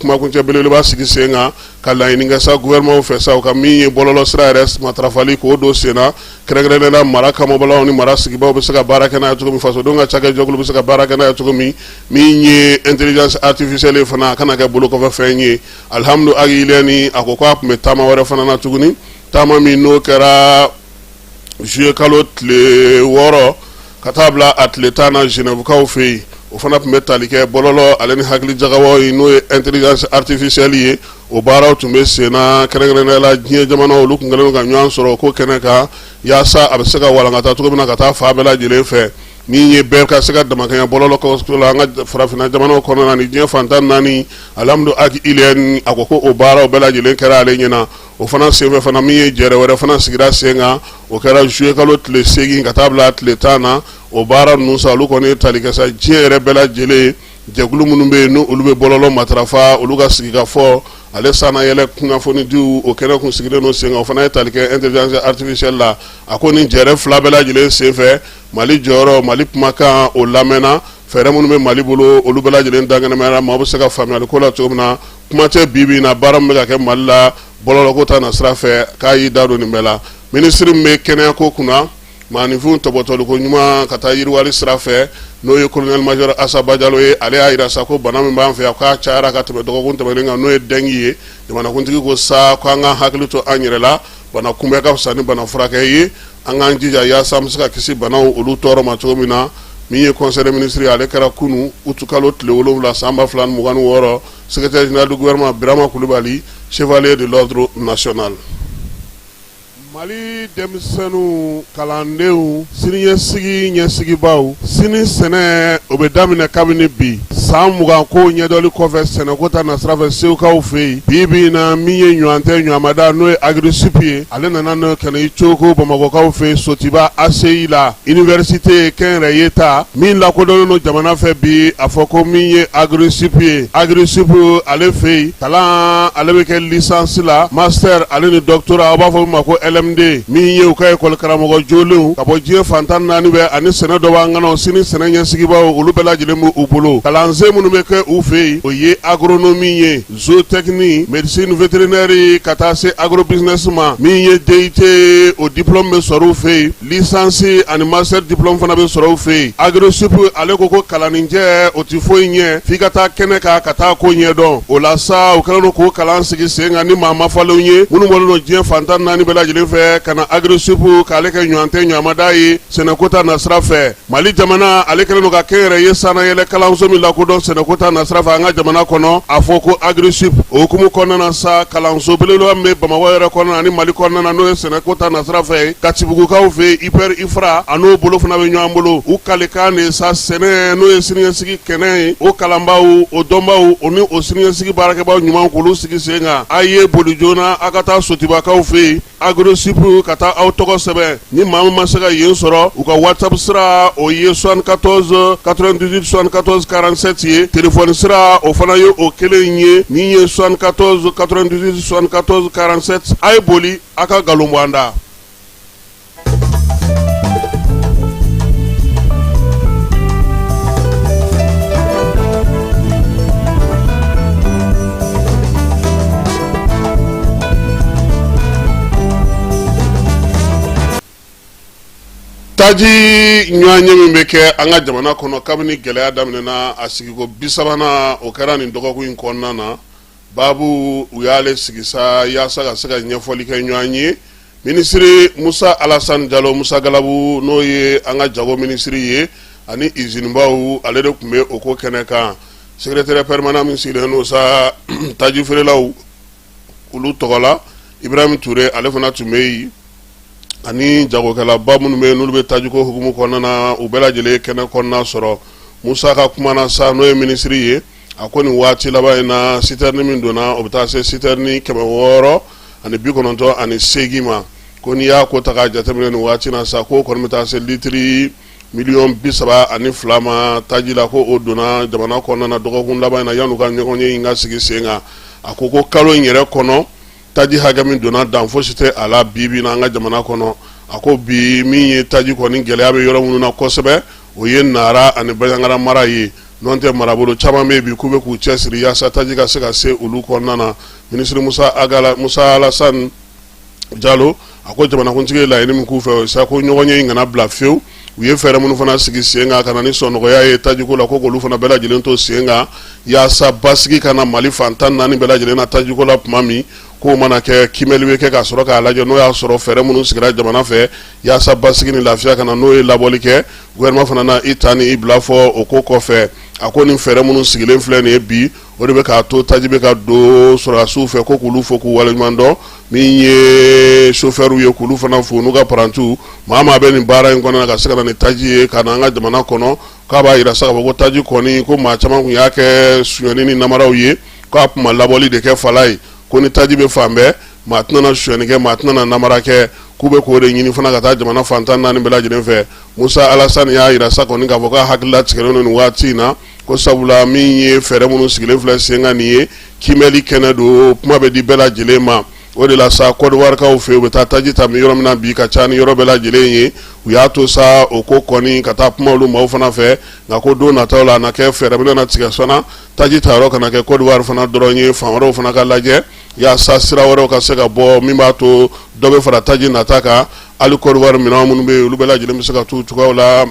kumakuncɛ belebeleba sigi sen kan, ka laɲini kɛ sa gouvernement fɛ sa, u ka min ye bɔlɔlɔ sira yɛrɛ matarafali k'o don sen na, kɛrɛnkɛrɛnnenya la mara kamabɔlaw ni mara sigibaw bɛ se ka baara kɛ n'a ye cogo min, fasodenw ka cakɛjɛkulu bɛ se ka baara kɛ n'a ye cogo min. Min ye intelligence artificielle fana, a kana kɛ bolokɔfɛfɛn ye. Alihamudu Agi Iliyɛni, a ko k'a tun bɛ taama wɛrɛ fana na tuguni, taama min n'o kɛra juillet kalo tile 6 ka taa bila a tile 10 na Genèvekaw fɛ yen. O fana tun bɛ tali kɛ bɔlɔlɔ ale ni hakili jagabɔ ye, n'o ye intelligence artificielle ye. O baaraw tun bɛ sen na, kɛrɛnkɛrɛnnenya la diɲɛ jamanaw, olu tun kɛlen don ka ɲɔgɔn sɔrɔ o ko kɛnɛ kan, yaasa a bɛ se ka walankata cogo min na ka taa fan bɛɛ lajɛlen fɛ, min ye bɛɛ ka se ka damakɛɲɛ bɔlɔlɔ ko la an ka farafinna jamanaw kɔnɔna na ni diɲɛ fan 14. Alihamudu Agi Iliyɛni, a ko ko o baaraw bɛɛ lajɛlen kɛra ale ɲɛna. O fana senfɛ fana, min ye jɛrɛ wɛrɛ fana sigira sen kan, o kɛra juillet kalo tile 8 ka taa bila tile 10 na. O baara ninnu sa, olu kɔni ye tali kɛ sa diɲɛ yɛrɛ bɛɛ lajɛlen jɛkulu minnu bɛ yen, n'olu bɛ bɔlɔlɔ matarafa, olu ka sigikafɔ ale sannayɛlɛ kunnafonidiw, o kɛnɛ kun sigilen don sen kan. O fana ye tali kɛ intelligence artificielle la. A ko nin jɛrɛ fila bɛɛ lajɛlen senfɛ, Mali jɔyɔrɔ, Mali kumakan, o lamɛnna. Fɛɛrɛ minnu bɛ Mali bolo, olu bɛɛ lajɛlen dankɛnɛmayara, maaw bɛ se ka faamuyali ko la cogo min na. Kuma tɛ bi bi in na, baara min bɛ ka kɛ Mali la bɔlɔlɔko ta na sira fɛ, k'a y'i da don nin bɛɛ la. Minisiri min bɛ kɛnɛyako kunna, maaninfinw tɔbɔtɔliko ɲuman ka taa yiriwali sira fɛ, n'o ye colonel major Asa Bajalo ye, ale y'a jira sa ko bana min b'an fɛ yan, k'a cayara ka tɛmɛ dɔgɔkun tɛmɛnen kan, n'o ye dengue ye. Jamanakuntigi ko sa k'an ka hakili to an yɛrɛ la, bana kunbɛn ka fisa ni bana furakɛ ye, an k'an jija yaasa an bɛ se ka kisi banaw olu tɔɔrɔ ma cogo min na. Min ye conseil des ministres ye, ale kɛra kunun août kalo tile 7 san 2026. Secrétaire général du gouvernement Birama Kulubali, chevalier de l'ordre national. Mali denmisɛnninw, kalandenw, siniɲɛsigi ɲɛsigibaaw, sini sɛnɛ o bɛ daminɛ kabini bi. San 20 ko ɲɛdɔli kɔfɛ sɛnɛko ta nasira fɛ Segukaw fɛ yen, bi bi in na, min ye ɲɔgɔn tɛ ɲɔgɔnmada, n'o ye Agri-Sup ye, ale nana n'o ka na i coko Bamakɔkaw fɛ yen, Sotiba ACI la, université kɛnyɛrɛye ta min lakodɔnnen don jamana fɛ bi. A fɔ ko min ye Agri-Sup ye, Agri-Sup ale fɛ yen, kalan ale bɛ kɛ licence la, master ale ni doctorat, aw b'a fɔ min ma ko LMD. Min ye u ka école karamɔgɔ jolenw ka bɔ diɲɛ fan 14 bɛɛ ani sɛnɛ dɔ b'an ŋanaw, sini sɛnɛ ɲɛsigibaaw, olu bɛɛ lajɛlen b'u bolo. Kalansen minnu bɛ kɛ u fɛ yen, o ye agronomie ye, zootechnie, médecine vétérinaire, ka taa se agrobusiness ma. Min ye DUT, o diplôme bɛ sɔrɔ u fɛ yen, licence ani master diplôme fana bɛ sɔrɔ u fɛ yen. Agri-Sup ale ko ko kalanninjɛ o tɛ foyi ɲɛ f'i ka taa kɛnɛ kan ka taa ko ɲɛdɔn. O la sa, u kɛlen don k'o kalan sigi sen kan ni maa mafalenw ye minnu bɔlen don diɲɛ fan 14 bɛɛ lajɛlen fɛ ka na Agri-Sup k'ale kɛ ɲɔgɔn tɛ ɲɔgɔnmada ye sɛnɛko ta nasira fɛ. Mali jamana ale kɛlen don ka kɛnyɛrɛye sannayɛlɛ kalanso min lakodɔn sɛnɛko ta nasira fɛ an ka jamana kɔnɔ, a fɔ ko Agri-Sup. O hukumu kɔnɔna na sa, kalanso belebeleba min bɛ Bamakɔ yɛrɛ kɔnɔna ani Mali kɔnɔna na, n'o ye sɛnɛko ta nasira fɛ, Katibugukaw fɛ yen, IPR IFRA, a n'o bolo fana bɛ ɲɔgɔn bolo. U kalikan de sa sɛnɛ, n'o ye siniɲɛsigi kɛnɛ ye, o kalanbaaw, o dɔnbaaw, o ni o siniɲɛsigi baarakɛbaaw ɲuman, k'olu sigi sen kan. A ye boli joona, a ka taa Sotibakaw fɛ yen, Agri-Sup, ka taa aw tɔgɔ sɛbɛn. Ni maa min ma se ka yen sɔrɔ, u ka WhatsApp sira, o ye 74 98 74 47 ye. Téléphone sira, o fana ye o kelen ye, min ye 74 98 74 47. A ye boli, a ka nkalon bɔ an da. Taji ɲɔgɔn ye min bɛ kɛ an ka jamana kɔnɔ kabini gɛlɛya daminɛna, a sigiko 30nan, o kɛra nin dɔgɔkun in kɔnɔna na. Baabu u y'ale sigi sa yaasa ka se ka ɲɛfɔli kɛ ɲɔgɔn ye. Minisiri Musa Alasani Jalo, Musa Galabu, n'o ye an ka jago minisiri ye ani izinibaw, ale de tun bɛ o ko kɛnɛ kan. Secrétaire permanent min sigilen don sa taji feerelaw olu tɔgɔ la, Ibrahim Ture, ale fana tun bɛ yen, ani jagokɛlaba minnu bɛ yen, n'olu bɛ tajiko hukumu kɔnɔna na, u bɛɛ lajɛlen kɛnɛ kɔnɔna sɔrɔ. Musa ka kuma na sa, n'o ye minisiri ye, a ko nin waati laban in na, sitɛrini min donna, o bɛ taa se sitɛrini 698 ma. Ko n'i y'a ko ta k'a jateminɛ nin waati na sa, k'o kɔni bɛ taa se litiri miliyɔn 32 ma taji la, ko o donna jamana kɔnɔna na dɔgɔkun laban in na, yan'u ka ɲɔgɔnye in ka sigi sen kan. A ko ko kalo in yɛrɛ kɔnɔ, taji hakɛ min donna, dan fosi tɛ a la bi bi na an ka jamana kɔnɔ. A ko bi, min ye taji kɔni gɛlɛya bɛ yɔrɔ minnu na kosɛbɛ, o ye Nara ani Banjagara mara ye. N'o tɛ marabolo caman bɛ yen bi k'u bɛ k'u cɛsiri yaasa taji ka se ka se olu kɔnɔna na. Minisiri Musa Agala Musa Alasani Jalo a ko jamanakuntigi ye laɲini min k'u fɛ, o ye sa ko ɲɔgɔnye in kana bila fewu. U ye fɛɛrɛ minnu fana sigi sen kan ka na ni sɔnɔgɔya ye tajiko la, ko k'olu fana bɛɛ lajɛlen to sen kan yaasa basigi ka na Mali fan 14 bɛɛ lajɛlen na tajiko la. Tuma min k'o mana kɛ, kiimɛli bɛ kɛ ka sɔrɔ k'a lajɛ n'o y'a sɔrɔ fɛɛrɛ minnu sigira jamana fɛ yaasa basigi ni lafiya ka na, n'o ye labɔli kɛ. Gouvernement fana na i ta ni i bila fɔ o ko kɔfɛ. A ko nin fɛɛrɛ minnu sigilen filɛ nin ye bi, o de bɛ k'a to taji bɛ ka don sɔrɔdasiw fɛ, ko k'olu fo k'u waleɲuman dɔn. Min ye sofɛriw ye, k'olu fana fo n'u ka parantiw. Maa maa bɛ nin baara in kɔnɔ ka se ka na ni taji ye ka na an ka jamana kɔnɔ, k'a b'a jira sa k'a fɔ ko taji kɔni, ko maa caman tun y'a kɛ sonyɛni ni namaraw ye, k'a tun ma labɔli de kɛ fala ye. Ko ni taji bɛ fan bɛɛ, maa tɛna na sonyɛni kɛ, maa tɛna na namara kɛ. K'u bɛ k'o de ɲini fana ka taa jamana fan 14 bɛɛ lajɛlen fɛ. Musa Alasani y'a jira sa kɔni k'a fɔ k'a hakili latigɛlen don nin waati in na, ko sabula min ye fɛɛrɛ minnu sigilen filɛ sen kan nin ye, kiimɛli kɛnɛ don, kuma bɛ di bɛɛ lajɛlen ma. O de la sa, Kɔdiwarikaw fɛ, u bɛ taa taji ta yɔrɔ min na bi ka ca ni yɔrɔ bɛɛ lajɛlen ye, u y'a to sa o ko kɔni ka taa kuma olu maaw fana fɛ. Nka ko don nataw la, a na kɛ fɛɛrɛ bɛna tigɛ fana, taji ta yɔrɔ kana kɛ Kɔdiwari fana dɔrɔn ye, fan wɛrɛw fana ka lajɛ yaasa sira wɛrɛw ka se ka bɔ min b'a to dɔ bɛ fara taji nata kan. Hali Kɔdiwari minɛn minnu bɛ yen, olu bɛɛ lajɛlen bɛ se ka t'u cogoyaw la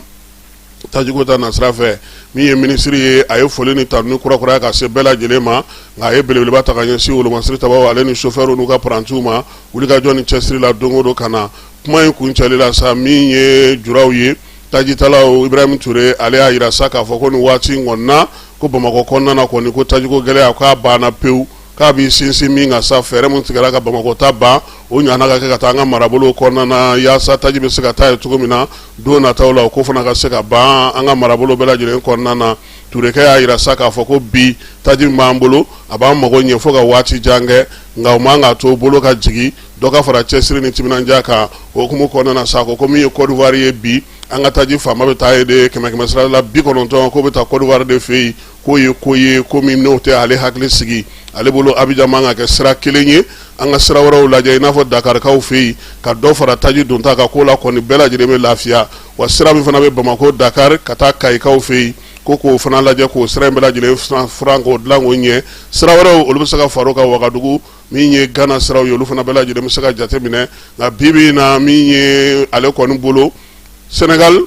tajiko ta nasira fɛ. Min ye minisiri ye, a ye foli ni tanuni kurakuraya ka se bɛɛ lajɛlen ma, nka a ye belebeleba ta ka ɲɛsin wolomasiri tabaw ale ni sofɛriw n'u ka parantiw ma, wulikajɔ ni cɛsiri la don o don. Ka na kuma in kuncɛli la sa, min ye juraw ye, tajitalaw, Ibrahim Ture, ale y'a jira sa k'a fɔ ko nin waati in kɔni na, ko Bamakɔ kɔnɔna na kɔni, ko tajiko gɛlɛya k'a banna pewu. K'a b'i sinsin min kan sa, fɛɛrɛ min tigɛra ka Bamakɔ ta ban, o ɲɔgɔnna ka kɛ ka taa an ka marabolow kɔnɔna na yaasa taji bɛ se ka taa yen cogo min na don nataw la, o ko fana ka se ka ban an ka marabolo bɛɛ lajɛlen kɔnɔna na. Turekɛ y'a jira sa k'a fɔ ko bi taji min b'an bolo, a b'an mago ɲɛ fo ka waati jan kɛ, nka o man k'a to bolo ka jigin, dɔ ka fara cɛsiri ni timinandiya kan. O hukumu kɔnɔna na sa, ko ko min ye Côte d'Ivoire ye bi, an ka taji fanba bɛ taa yen de, kɛmɛ kɛmɛ sira la 90, k'o bɛ taa Côte d'Ivoire de fɛ yen. K'o ye ko ye ko min n'o tɛ ale hakili sigi. Ale bolo, Abijan man ka kɛ sira kelen ye, an ka sira wɛrɛw lajɛ, i n'a fɔ Dakarikaw fɛ yen, ka dɔ fara taji donta kan. Ko la kɔni, bɛɛ lajɛlen bɛ lafiya. Wa sira min fana bɛ Bamakɔ, Dakar, ka taa Kayikaw fɛ yen, ko k'o fana lajɛ, k'o sira in bɛɛ lajɛlen furan k'o dilan k'o ɲɛ. Sira wɛrɛw, olu bɛ se ka fara o kan. Wagadugu min ye Gana siraw ye, olu fana bɛɛ lajɛlen bɛ se ka jate minɛ. Nka bi bi in na, min ye ale kɔni bolo, Senegal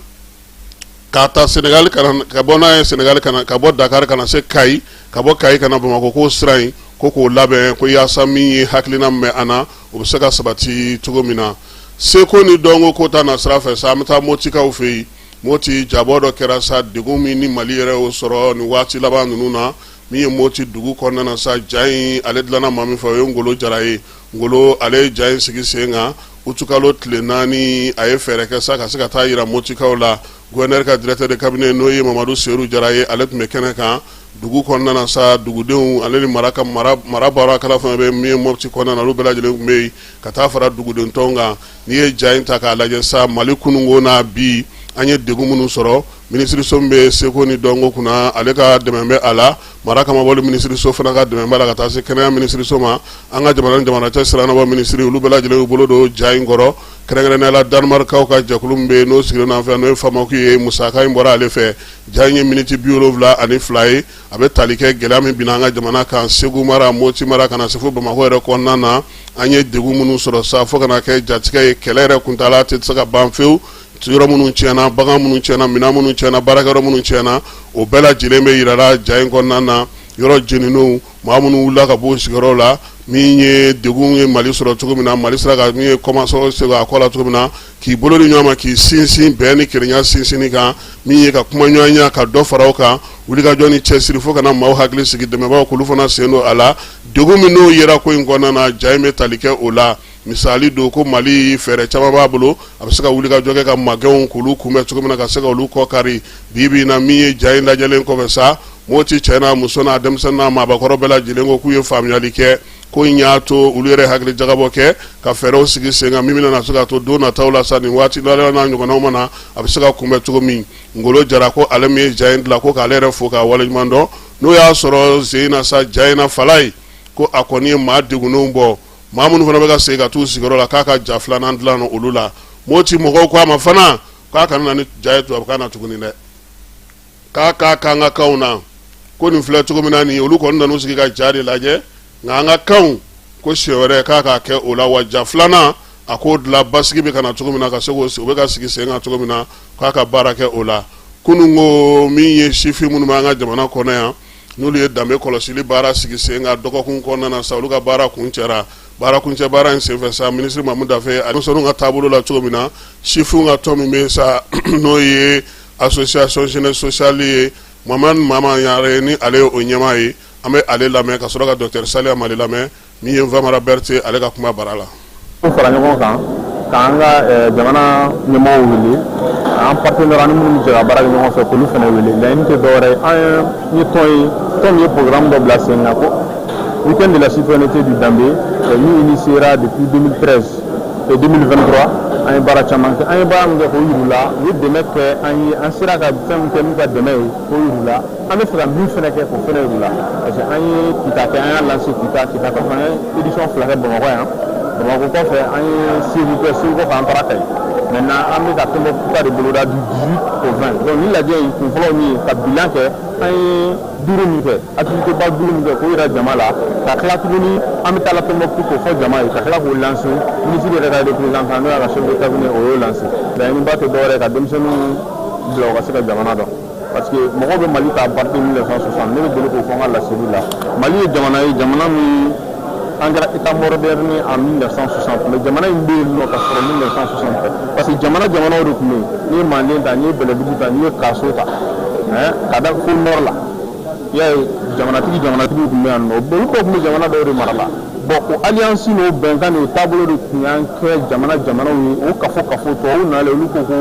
ka taa Senegal ka bɔ n'a ye Senegal ka bɔ Dakar ka na se Kayi, ka bɔ Kayi ka na Bamakɔ, k'o sira in, ko k'o labɛn, ko yaasa min ye hakilina min bɛ an na, o bɛ se ka sabati cogo min na. Seko ni dɔnko ko ta na sira fɛ sa, an bɛ taa Motikaw fɛ yen. Moti jabɔ dɔ kɛra sa, degun min ni Mali yɛrɛ y'o sɔrɔ nin waati laban ninnu na, min ye Moti dugu kɔnɔna na sa, ja in ale dilanna maa min fɛ, o ye Ngolo Jara ye. Ngolo, ale ye ja in sigi sen kan utukalo tile 4. A ye fɛɛrɛ kɛ sa ka se ka taa jira Motikaw la. Gouverneur ka directeur de cabinet, n'o ye Mamadu Seru Jara ye, ale tun bɛ kɛnɛ kan. Dugu kɔnɔna na sa, dugudenw ale ni mara ka mara baarakɛla fɛn bɛ min ye Moti kɔnɔna na, olu bɛɛ lajɛlen tun bɛ yen ka taa fara duguden tɔw kan. N'i ye ja in ta k'a lajɛ sa, Mali kununko n'a bi, an ye degun minnu sɔrɔ, minisiriso min bɛ seko ni dɔnko kunna, ale ka dɛmɛ bɛ a la, mara kamabɔli minisiriso fana ka dɛmɛ b'a la, ka taa se kɛnɛya minisiriso ma, an ka jamana ni jamana cɛ siranabɔ minisiri, olu bɛɛ lajɛlen y'u bolo don ja in kɔrɔ. Kɛrɛnkɛrɛnnenya la, Danemarkaw ka jɛkulu min bɛ yen n'o sigilen an fɛ, n'o ye FAMAC ye, musaka in bɔra ale fɛ. Ja in ye miniti 72 ye. A bɛ tali kɛ gɛlɛya min binna an ka jamana kan, Segu mara, Moti mara, ka na se fo Bamakɔ yɛrɛ kɔnɔna na. An ye degun minnu sɔrɔ sa, fo ka na kɛ jatigɛ ye, kɛlɛ yɛrɛ kuntaala tɛ se ka ban fewu. Yɔrɔ minnu tiɲɛna, bagan minnu tiɲɛna, minɛn minnu tiɲɛna, baarakɛyɔrɔ minnu tiɲɛna, o bɛɛ lajɛlen bɛ jirala ja in kɔnɔna na. Yɔrɔ jeninenw, maa minnu wulila ka bɔ sigiyɔrɔ la, min ye degun ye Mali sɔrɔ cogo min na, Mali sera ka min ye kɔmasɔrɔ se a kɔ la cogo min na, k'i bolo di ɲɔgɔn ma, k'i sinsin bɛn ni kelenya sinsinni kan, min ye ka kumaɲɔgɔnya ka dɔ fara o kan, wulikajɔ ni cɛsiri fo ka na maaw hakili sigi, dɛmɛbaaw k'olu fana sen don a la. Degun min n'o yera ko in kɔnɔna na, ja in bɛ tali kɛ o la. Misali don ko Mali fɛɛrɛ caman b'a bolo, a bɛ se ka wulikajɔ kɛ ka magɛnw k'olu kunbɛn cogo min na, ka se ka olu kɔ kari. Bi bi in na, min ye ja in lajɛlen kɔfɛ sa, Moti cɛ n'a muso n'a denmisɛnnin n'a maabakɔrɔ bɛɛ lajɛlen ko k'u ye faamuyali kɛ. Ko in y'a to olu yɛrɛ hakili jagabɔ kɛ ka fɛɛrɛw sigi sen kan min bɛna se ka to don nataw la sa, nin waati n'a ɲɔgɔnnaw ma na, a bɛ se ka kunbɛn cogo min. Ngolo Jara ko ale min ye ja in dilan, ko k'ale yɛrɛ fo k'a waleɲuman dɔn. N'o y'a sɔrɔ sen in na sa, ja in na fala ye ko a kɔni ye maa degunnenw bɔ, maa minnu fana bɛ ka segin ka t'u sigiyɔrɔ la, k'a ka ja filanan dilan olu la. Moti mɔgɔw ko a ma fana k'a kana na ni ja ye tubabukan na tuguni dɛ. K'a k'a k'an ka kanw na, ko nin filɛ cogo min na nin, olu kɔni nan'u sigi ka ja de lajɛ, nka an ka kanw ko siɲɛ wɛrɛ k'a k'a kɛ o la. Wa ja filanan, a k'o dilan basigi bɛ ka na cogo min na, ka se k'o u bɛ ka sigi sen kan cogo min na, k'a ka baara kɛ o la. Kunun ko min ye sifin minnu bɛ an ka jamana kɔnɔ yan, n'olu ye danbe kɔlɔsili baara sigi sen kan dɔgɔkun kɔnɔna na sa, olu ka baara kuncɛra. Baara kuncɛ baara in senfɛ sa, minisiri Mamu Dafe, denmisɛnninw ka taabolo la cogo min na, sifinw ka tɔn min bɛ sa, n'o ye association jeunesse sociale ye, Mamadu Mama Ɲare ni ale ye o ɲɛmaa ye, an bɛ ale lamɛn ka sɔrɔ ka docteur Saliya Male lamɛn. Min ye Famara Berete, ale ka kuma bara la. Fara ɲɔgɔn kan k'an ka jamana ɲɛmɔgɔw wele, an partenaire ani minnu bɛ jɛ ka baara kɛ ɲɔgɔn fɛ, k'olu fana wele. Laɲini tɛ dɔwɛrɛ ye, an ye tɔn ye, tɔn min ye programme dɔ bila sen kan ko week-end de la citoyenneté du Danbe, min initiera depuis 2013 et 2023. An ye baara caman kɛ, an ye baara min kɛ k'o yir'u la, u ye dɛmɛ kɛ an ye, an sera ka fɛn min kɛ n'u ka dɛmɛ ye k'o yir'u la. An bɛ fɛ ka min fana kɛ k'o fana yir'u la, parce que an ye Kita kɛ, an y'a lancé Kita. Kita kɔfɛ, an ye édition fila kɛ Bamakɔ yan. Bamakɔ kɔfɛ, an ye Segu kɛ. Segu kɔfɛ, an taara Kayi. Maintenant, an bɛ ka Tombouctou ta de boloda du 18 au 20. Donc ni lajɛ in kun fɔlɔ min ye ka bilan kɛ, an ye duuru min kɛ, activité ba duuru min kɛ, k'o yira jama la, ka tila tuguni an bɛ taa la Tombouctou k'o fɔ jama ye, ka tila k'o lancer. Ministre yɛrɛ ka représentant, n'o y'a ka chef de cabinet, o y'o lancer. Laɲiniba tɛ dɔwɛrɛ ye ka denmisɛnninw bila u ka se ka jamana dɔn, parce que mɔgɔw bɛ Mali ta à partir de 1960. Ne bɛ deli k'o fɔ n ka laseli la. Mali ye jamana ye, jamana min an kɛra état moderne en 1960, mais jamana in bɛ yen nɔ ka sɔrɔ 1960 tɛ, parce que jamana jamanaw de tun bɛ yen. N'i ye Manden ta, n'i ye Bɛlɛdugu ta, n'i ye Kaso ta, ka da fo nord la, i y'a ye jamanatigiw tun bɛ yan nɔ, olu bɛɛ tun bɛ jamana dɔw de mara la. Bon, o alliance n'o bɛnkan n'o taabolo de tun y'an kɛ jamana jamanaw ye. O kafo kafo, tubabuw nalen, olu ko ko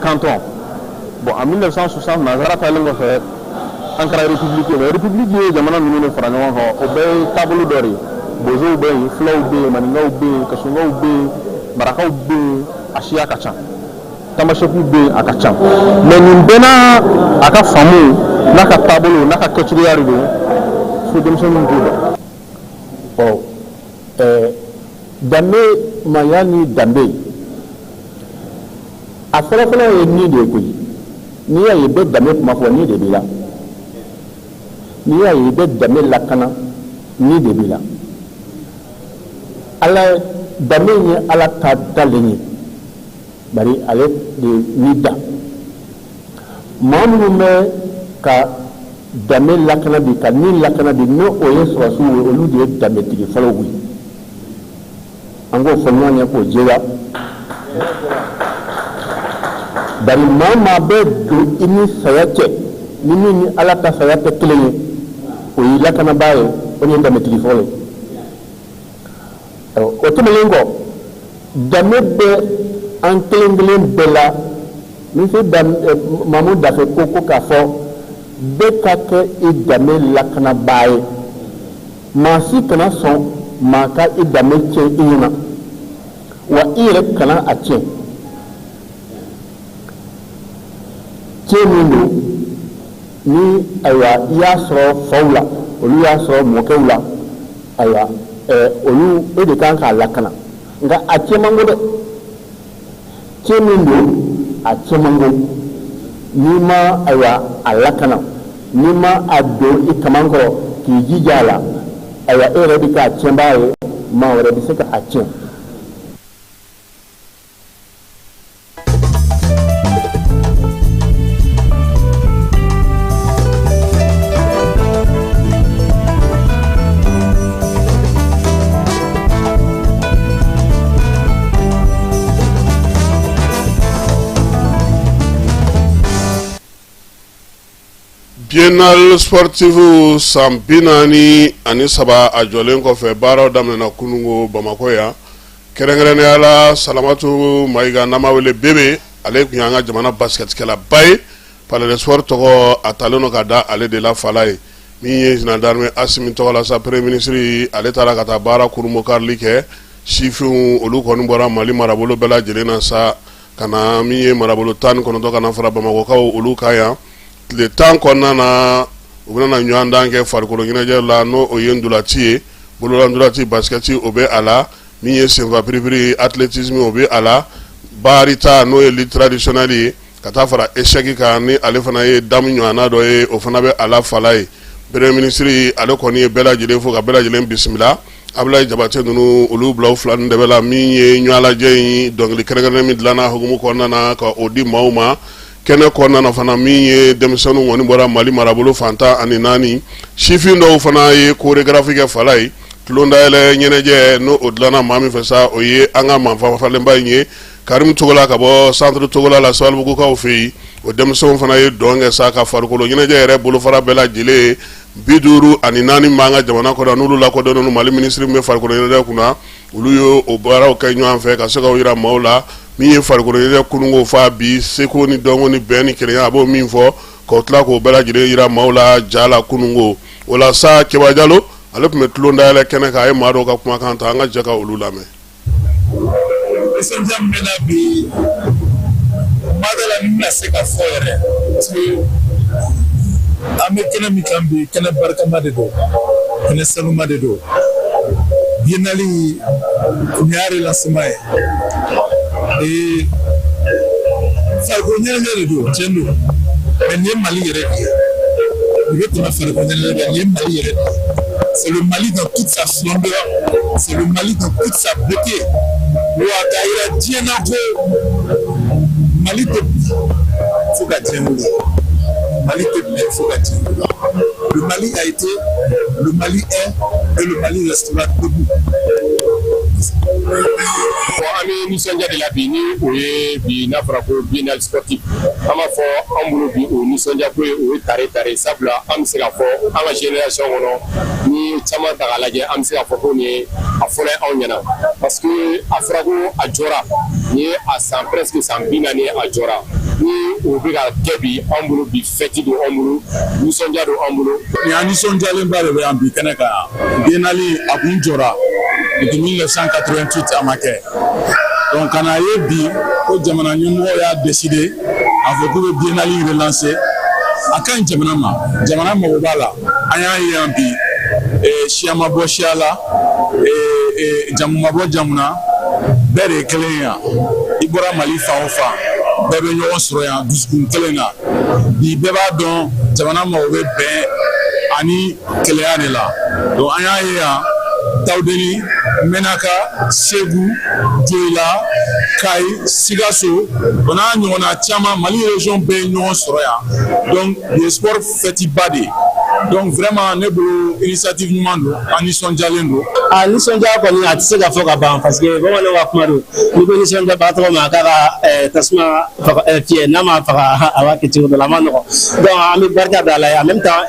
canton. Bon, en 1960, nansara taalen kɔfɛ, an kɛra république ye. Mais république ye jamana ninnu de fara ɲɔgɔn kan, o bɛɛ ye taabolo dɔ de ye. Bozow bɛ yen, fulaw bɛ yen, maninkaw bɛ yen, kasokaw bɛ yen, marakaw bɛ yen, a siya ka ca, tamasɛkiw bɛ yen, a ka ca. Mais nin bɛɛ n'a a ka faamu n'a ka taabolo n'a ka kɛcogoya de don, fo denmisɛnninw k'o dɔn. Ɔ ɛɛ danbe, maaya ni danbe, a fɔlɔfɔlɔ ye ni de ye koyi. N'i y'a ye i bɛ danbe kuma fɔ, ni de b'i la. N'i y'a ye i bɛ danbe lakana, ni de b'i la. Ala danbe ye Ala ta dalen ye, bari ale de ni da. Maa minnu bɛ ka danbe lakana bi, ka ni lakana bi, n'o o ye sɔrɔdasiw ye, olu de ye danbetigi fɔlɔw ye. An k'o fɔ ɲɔgɔn ye k'o jɛya, bari maa maa bɛ don i ni saya cɛ, ni min ni Ala ka saya tɛ kelen ye, o y'i lakanabaa ye, o de ye danbetigi fɔlɔ ye. O tɛmɛnen kɔ, danbe bɛ an kelen kelen bɛɛ la. Minisiri Mamu Dafe ko k'a fɔ bɛɛ ka kɛ i danbe lakanabaa ye. Maa si kana sɔn maa ka i danbe tiɲɛ i ɲɛna, wa i yɛrɛ kana a tiɲɛ. Tiɲɛ min don ni, ayiwa, i y'a sɔrɔ faw la, olu y'a sɔrɔ mɔkɛw la, ayiwa, olu e de kan k'a lakana, nka a tiɲɛ man go dɛ. Tiɲɛ min don, a tiɲɛ man go. N'i ma, ayiwa, a lakana, n'i ma a don i kaman kɔrɔ k'i jija a la, ayiwa, e yɛrɛ bɛ k'a tiɲɛbaa ye, maa wɛrɛ bɛ se ka a tiɲɛ. Biennale sportive san 43 a jɔlen kɔfɛ, baaraw daminɛna kununko Bamakɔ yan, kɛrɛnkɛrɛnnenya la Salamatu Mayiga, n'an b'a wele Bebe, ale tun y'an ka jamana basketkɛlaba ye. Palais des sports tɔgɔ a talen don ka da ale de la fala ye. Min ye général d'armée Asimi tɔgɔ la sa, premier ministre, ale taara ka taa baara kurunbonkarili kɛ. Sifinw olu kɔni bɔra Mali marabolo bɛɛ lajɛlen na sa ka na, min ye marabolo 19 ka na fara Bamakɔkaw olu kan yan. Tile 10 kɔnɔna na, u bɛna ɲɔgɔndan kɛ farikolo ɲɛnajɛ la, n'o o ye ntolaci ye, bolola ntolaci, basket, o bɛ a la, min ye senfa piripiri, athlétisme, o bɛ a la, barita, n'o ye lutte traditionnelle ye. Ka taa fara échec kan ni ale fana ye damu ɲɔgɔnna dɔ ye, o fana bɛ a la Falaye. Premier ministre ale kɔni ye bɛɛ lajɛlen fo ka bɛɛ lajɛlen bisimila. Abulayi Jabate ninnu, olu bila u fila dɛmɛ la. Min ye ɲɔgɔnlajɛ in dɔnkili kɛrɛnkɛrɛnnen min dilanna hukumu kɔnɔna na ka o di maaw ma kɛnɛ kɔnɔna na fana, min ye denmisɛnninw kɔni bɔra Mali marabolo fan 14, sifin dɔw fana ye chorégraphie kɛ Falaye. Tulondayɛlɛ ɲɛnajɛ n'o o dilanna maa min fɛ sa, o ye an ka maafafalenba in ye, Karimu Togola, ka bɔ centre Togola la, Sabalibugukaw fɛ yen. O denmisɛnw fana ye dɔn kɛ sa ka farikolo ɲɛnajɛ yɛrɛ bolofara bɛɛ lajɛlen 54 b'an ka jamana kɔnɔ, n'olu lakodɔnnen Mali minisiri min bɛ farikolo ɲɛnajɛ kunna, olu ye o baaraw kɛ ɲɔgɔn fɛ ka se k'o jira maaw la. Min ye farikolo ɲɛnajɛ kununko f'a bi, seko ni dɔnko ni bɛn ni kelenya, a b'o min fɔ k'o tila k'o bɛɛ lajɛlen jira maaw la ja la kununko. O la sa, Keba Jalo, ale tun bɛ tulondayɛlɛ kɛnɛ kan, a ye maa dɔw ka kumakan ta, an ka jɛ ka olu lamɛn. Nisɔndiya min bɛ n na bi, n ma d'a la ni n bɛna se ka fɔ yɛrɛ, parce que an bɛ kɛnɛ min kan bi, kɛnɛ barikama de don, kɛnɛ sanuma de don. Biennale nin y'a relancement ye. Ee, farikolo ɲɛnajɛ de don, tiɲɛ don, mais nin ye Mali yɛrɛ de ye. Nin bɛ tɛmɛ farikolo ɲɛnajɛ kan, nin ye Mali yɛrɛ de ye. C'est le Mali dans toute sa splendeur, c'est le Mali dans toute sa beauté. Wa k'a yira diɲɛ na ko Mali tɛ bin fo ka diɲɛ wuli. Mali tɛ bin fo ka diɲɛ wuli. Le Mali a été, le Mali est et le Mali restera debout. Bon, an bɛ nisɔndiya de la bi. Ni o ye bi n'a fɔra ko biennale sportif, an b'a fɔ an bolo bi, o nisɔndiya ko ye, o ye tare tare, sabula an bɛ se k'a fɔ an ka génération kɔnɔ, ni caman ta k'a lajɛ, an bɛ se k'a fɔ ko nin ye a fɔlɔ ye anw ɲɛna, parce que a fɔra ko a jɔra, nin ye a san presque san 40 ye a jɔra. Ni o bɛ ka kɛ bi, anw bolo bi, fête don anw bolo, nisɔndiya don anw bolo. Nin an nisɔndiyalenba de bɛ yan bi kɛnɛ kan yan. Biennale a kun jɔra depuis 1988, a ma kɛ. Donc ka na ye bi ko jamana ɲɛmɔgɔw y'a décidé a fɔ k'u bɛ biennale relancer, a ka ɲi jamana ma, jamana mago b'a la. An y'a ye yan bi, siya ma bɔ siya la, jamu ma bɔ jamu na, bɛɛ de ye kelen ye yan. I bɔra Mali fan o fan, bɛɛ bɛ ɲɔgɔn sɔrɔ yan dusukun kelen na bi. Bɛɛ b'a dɔn jamana mago bɛ bɛn ani kelenya de la. Donc an y'a ye yan, Tawudeni, Menaka, Segu, Joyila, Kayi, Sikaso, o n'a ɲɔgɔnna caman, Mali région bɛɛ ye ɲɔgɔn sɔrɔ yan. Donc nin ye sport fête ba de ye. Donc vraiment, ne bolo, initiative ɲuman don, an nisɔndiyalen don. A nisɔndiya kɔni, a tɛ se ka fɔ ka ban, parce que bamananw ka kuma don, n'i ko nisɔndiyabagatɔ ma k'a ka tasuma faga, fiyɛ n'a ma faga, a b'a kɛ cogo dɔ la, a ma nɔgɔn. Donc an bɛ barika da Ala ye. En même temps,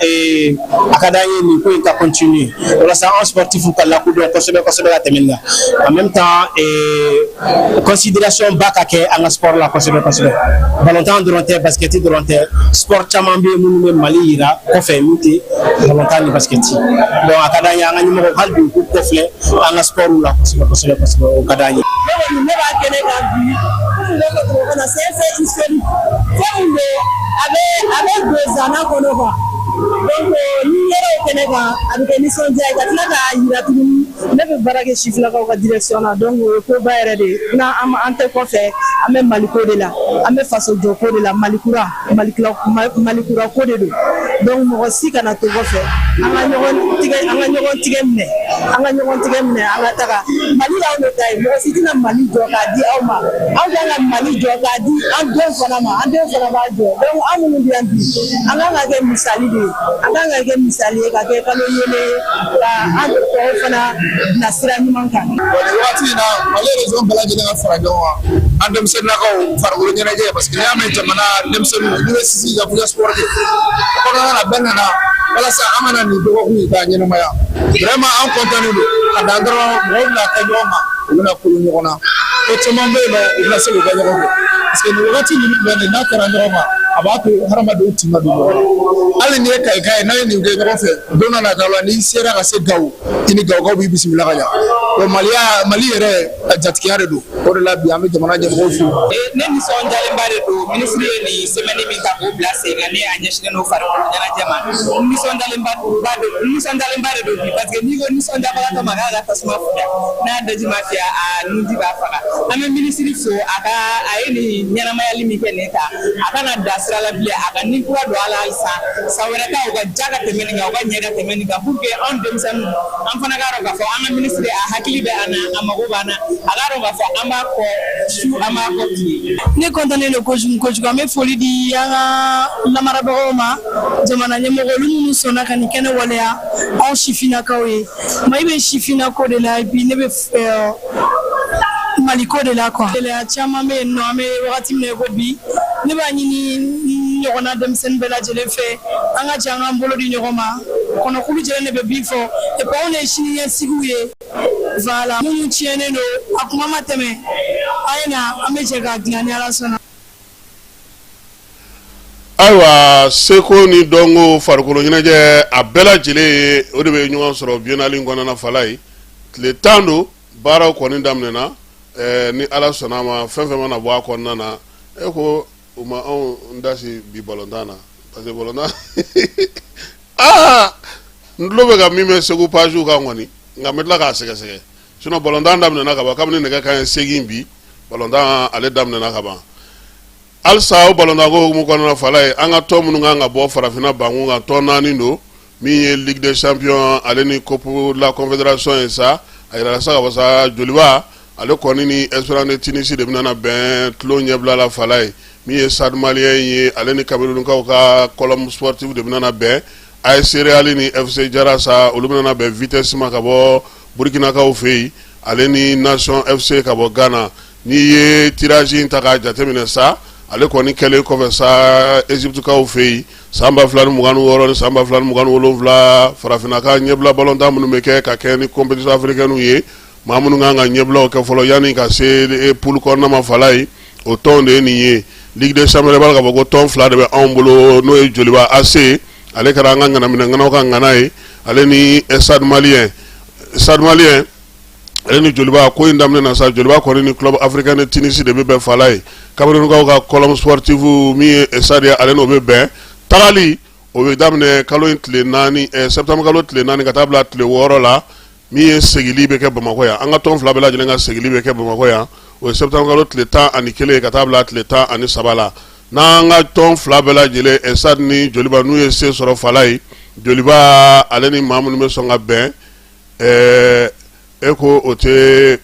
a ka d'an ye nin ko in ka continuer walasa an sportifs ka lakodɔn kosɛbɛ kosɛbɛ ka tɛmɛ nin kan. En même temps, considération ba ka kɛ an ka sport la kosɛbɛ kosɛbɛ. Ballontan dɔrɔn tɛ, basket dɔrɔn tɛ, sport caman bɛ yen minnu bɛ Mali yira kɔfɛ, min tɛ ballontan ni basket. Donc a ka d'an ye an ka ɲɛmɔgɔ hali bi u k'u kɔfilɛ an ka sport la kosɛbɛ kosɛbɛ kosɛbɛ, o ka d'an ye. Ne kɔni, ne b'a kɛnɛ kan bi, komi b'a fɔ tubabukan na, c'est un fait historique. Fɛn min don, a bɛ don zana kɔnɔ quoi. Donc ni yɛrɛ o kɛnɛ kan, a bɛ kɛ nisɔndiya ye ka tila k'a yira tuguni. Ne bɛ baara kɛ sifinnakaw ka direction na, donc o ye koba yɛrɛ de ye. N'an an tɛ kɔfɛ, an bɛ Maliko de la, an bɛ faso jɔ ko de la, Malikura, Malikura, Malikura ko de don. Donc mɔgɔ si kana to kɔfɛ, an ka ɲɔgɔn tigɛ, an ka ɲɔgɔn tigɛ minɛ, an ka ɲɔgɔn tigɛ minɛ, an ka taga. Mali y'anw de ta ye, mɔgɔ si tɛna Mali jɔ k'a di aw ma. Aw kan ka Mali jɔ k'a di an denw fana ma, an denw fana b'a jɔ. Donc an minnu bɛ yan bi, an kan ka kɛ misali de ye, an kan ka kɛ misali ye, ka kɛ kalo yeelen ye, ka an tɔw fana bila sira ɲuman kan. Bon, nin wagati in na, Mali région bɛɛ lajɛlen ka fara ɲɔgɔn kan, an denmisɛnninnakaw, farikolo ɲɛnajɛ, parce que n'i y'a mɛn jamana denmisɛnninw, n'i bɛ sisi ka f'i ka sport kɛ, o kɔnɔna na, bɛɛ nana walasa an kana nin dɔgɔkun in k'a ɲɛnamaya. Vraiment, an content don ka dan dɔrɔn. Mɔgɔw bɛna kɛ ɲɔgɔn kan, u bɛna kolo ɲɔgɔn na, ko caman bɛ yen nɔ, u bɛna se k'o kɛ ɲɔgɔn fɛ, parce que nin wagati ninnu filɛ nin ye, n'a kɛra ɲɔgɔn kan, a b'a to hadamadenw tin ka don ɲɔgɔn na. Hali n'i ye Kayika ye, n'a ye nin kɛ ɲɔgɔn fɛ, don dɔ nataw la, n'i sera ka se Gawo, i ni Gawokaw b'i bisimila ka ɲa. Bon, maliya, Mali yɛrɛ jatigiya de don. O de la bi an bɛ jamana ɲɛmɔgɔw fo. Ne nisɔndiyalenba de don. Minisiri ye nin semaine min ta k'o bila sen kan, ni a ɲɛsinnen don farikolo ɲɛnajɛ ma, n nisɔndiyalenba ba don, n nisɔndiyalenba de don bi, parce que n'i ko nisɔndiyabagatɔ ma k'a ka tasuma fiyɛ, n'a daji ma fiyɛ, a nunji b'a faga. An bɛ minisiri fo, a ka a ye nin ɲɛnamayali min kɛ nin ta, a kana da sira la bilen, a ka ni kura don a la halisa. San wɛrɛ ta, u ka ja ka tɛmɛ nin kan, u ka ɲɛ ka tɛmɛ nin kan, pour que anw denmisɛnninw, an fana k'a dɔn k'a fɔ an ka minisiri, a hakili bɛ an na, a mago b'an na, a k'a dɔn k'a fɔ an b'a kɔ su, an b'a kɔ tile. Ne kɔntannen don kojugu kojugu. An bɛ foli di an ka lamarabagaw ma, jamana ɲɛmɔgɔ, olu minnu sɔnna ka nin kɛnɛ waleya anw sifinnakaw ye. Mali bɛ sifinnako de la, et puis ne bɛ Maliko de la quoi. Gɛlɛya caman bɛ yen nɔ, an bɛ wagati min na i ko bi. Ne b'a ɲini n ɲɔgɔnna denmisɛnnin bɛɛ lajɛlen fɛ, an ka jɛ an k'an bolo di ɲɔgɔn ma. Kɔnɔkulu jɛlen de bɛ bin fɔ, et puis anw de ye siniɲɛsigiw ye. Voilà, minnu tiɲɛnen don, a kuma ma tɛmɛ, a ye na, an bɛ jɛ k'a dilan ni Ala sɔnna. Ayiwa, seko ni dɔnko, farikolo ɲɛnajɛ, a bɛɛ lajɛlen ye, o de bɛ ɲɔgɔn sɔrɔ biennale in kɔnɔna fala ye. Tile 10 don, baaraw kɔni daminɛna. Ni Ala sɔnna a ma, fɛn fɛn mana bɔ a kɔnɔna na, e ko u ma anw dasi bi balontan na, parce que balontan aa, n tulo bɛ ka min mɛn Segu pagew kan kɔni, nka n bɛ tila k'a sɛgɛsɛgɛ. Sinon balontan daminɛna ka ban kabini nɛgɛ kanɲɛ 8 bi. Balontan ale daminɛna ka ban. Halisa o balontanko hukumu kɔnɔna fala ye, an ka tɔn minnu kan ka bɔ farafinna bankun kan, tɔn naani don. Min ye Ligue des champions ale ni Coupe de la confédération ye sa, a yirala sa ka fɔ sa, Joliba ale kɔni ni Espérance de Tunisie de bɛna bɛn tulon ɲɛbila la fala ye. Min ye Stade Malien ye, ale ni Camerounkaw ka Colombe Sportive de bɛna bɛn. AS Real ni FC Jara sa, olu bɛna bɛn Vitesse ma ka bɔ Burkinakaw fɛ yen, ale ni Nation FC ka bɔ Ghana. N'i ye tirage in ta k'a jateminɛ sa, ale kɔni kɛlen kɔfɛ sa Égyptekaw fɛ yen, san 2026 ni san 2027, farafinna ka ɲɛbila balontan minnu bɛ kɛ ka kɛ ni compétition africaine ye, maa minnu kan ka ɲɛbilaw kɛ fɔlɔ yanni ka se poule kɔnɔna ma fala ye, o tɔn de ye nin ye. Ligue des champions b'a k'a fɔ ko tɔn fila de bɛ anw bolo, n'o ye Joliba AC, ale kɛra an ka ŋanaminɛ ŋanaw ka ŋana ye, ale ni Stade Malien. Stade Malien ale ni Joliba ko in daminɛ na sa, Joliba kɔni ni Club Africain de Tunisie de bɛ bɛn fala ye. Camerounkaw ka Colombe Sportive, min ye Stade ye, ale n'o bɛ bɛn. Tagali o bɛ daminɛ kalo in tile 4, septembre kalo tile 4 ka taa bila tile 6 la. Min ye segili bɛ kɛ Bamakɔ yan, an ka tɔn fila bɛɛ lajɛlen ka segili bɛ kɛ Bamakɔ yan, o ye septembre kalo tile 11 ka taa bila tile 13 la. N'an ka tɔn fila bɛɛ lajɛlen, Stade ni Joliba, n'u ye se sɔrɔ fala ye, Joliba ale ni maa minnu bɛ sɔn ka bɛn, e ko o tɛ,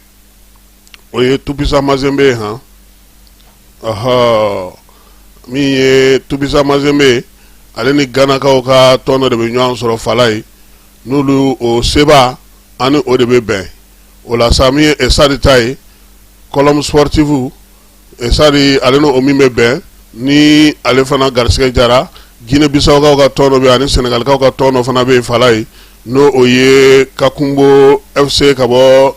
o ye Tout-Puissant Mazembe ye. Han, ɔhɔ, min ye Tout-Puissant Mazembe, ale ni Ganakaw ka tɔn dɔ de bɛ ɲɔgɔn sɔrɔ fala ye, n'olu o seba ani o de bɛ bɛn o la sa. Min ye Stade ta ye, Colombe Sportive, Stade ale n'o min bɛ bɛn, ni ale fana garisɛgɛ jara, Guinée Bissaukaw ka tɔn dɔ bɛ yen, ani Sénégalikaw ka tɔn dɔ fana bɛ yen fala ye, n'o o ye Kakumbo FC ka bɔ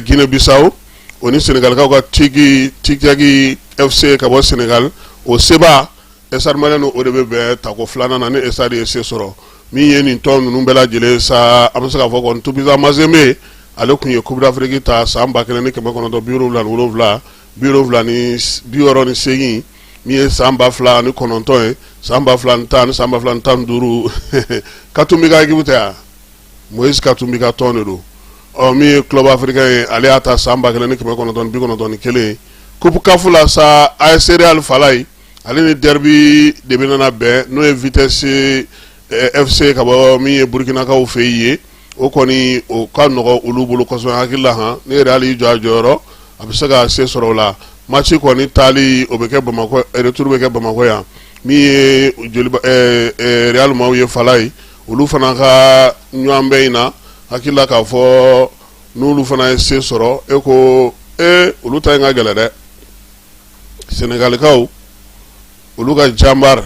Guinée Bissau, o ni Sénégalikaw ka Tigi Tijagi FC ka bɔ Sénégal, o seba Stade Malien o de bɛ bɛn tako filanan na ni Stade ye se sɔrɔ. Min ye nin tɔn ninnu bɛɛ lajɛlen sa, an bɛ se k'a fɔ kɔni Tout-Puissant Mazembe, ale tun ye Coupe d'Afrique ta san 1977, 70 68, min ye san 2009 ye, san 2010 ni san 2015. Katumbi ka équipe tɛ yan, Moïse Katumbi ka tɔn de don. Ɔ, min ye Club Africain ye, ale y'a ta san 1991. Coupe CAF la sa, AS Real fala ye, ale ni derby de bɛna bɛn, n'o ye Vitesse FC ka bɔ min ye Burkinakaw fɛ yen ye. O kɔni o ka nɔgɔ olu bolo kosɛbɛ hakili la. Han, ne yɛrɛ hali jɔ a jɔyɔrɔ, a bɛ se ka se sɔrɔ o la. Match kɔni taali o bɛ kɛ Bamakɔ, retour bɛ kɛ Bamakɔ yan. Min ye Joliba Real maaw ye fala ye, olu fana ka ɲɔgɔn bɛn in na, hakili la k'a fɔ n'olu fana ye se sɔrɔ, e ko ee, olu ta in ka gɛlɛn dɛ. Senegalikaw, olu ka Jambar,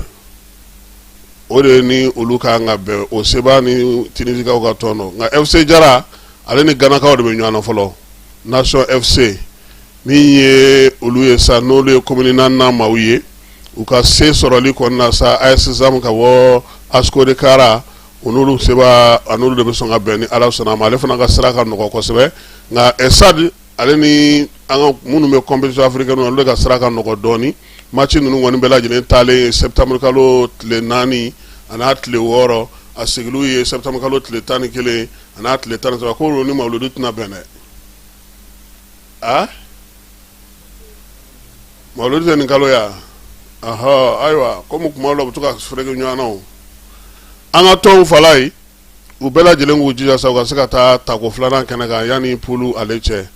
o de ni olu ka kan ka bɛn, o seba ni Tunisikaw ka tɔn dɔ. Nka FC Jara, ale ni Ganakaw de bɛ ɲɔgɔn na fɔlɔ, Nation FC min ye olu ye sa, n'olu ye commune naaninan maaw ye, u ka se sɔrɔli kɔnɔna sa, AS Zam ka bɔ ASCO de Kara, o n'olu seba, a n'olu de bɛ sɔn ka bɛn ni Ala sɔnna a ma. Ale fana ka sira ka nɔgɔ kosɛbɛ. Nka Stade ale ni an ka minnu bɛ compétition africaine na, olu de ka sira ka nɔgɔ dɔɔnin. Match ninnu kɔni bɛɛ lajɛlen taalen septembre kalo tile 4 an'a tile 6, a segiliw ye septembre kalo tile 11 an'a tile 13. Ko olu ni mawuludu tɛna bɛn dɛ. A mawuludu tɛ nin kalo ya? Ahɔ, ayiwa, komi kuma dɔw la u bɛ to ka fereke ɲɔgɔn na. O an ka tɔnw fala ye, u bɛɛ lajɛlen k'u jija sa u ka se ka taa tako filanan kɛnɛ kan yanni poule ale cɛ.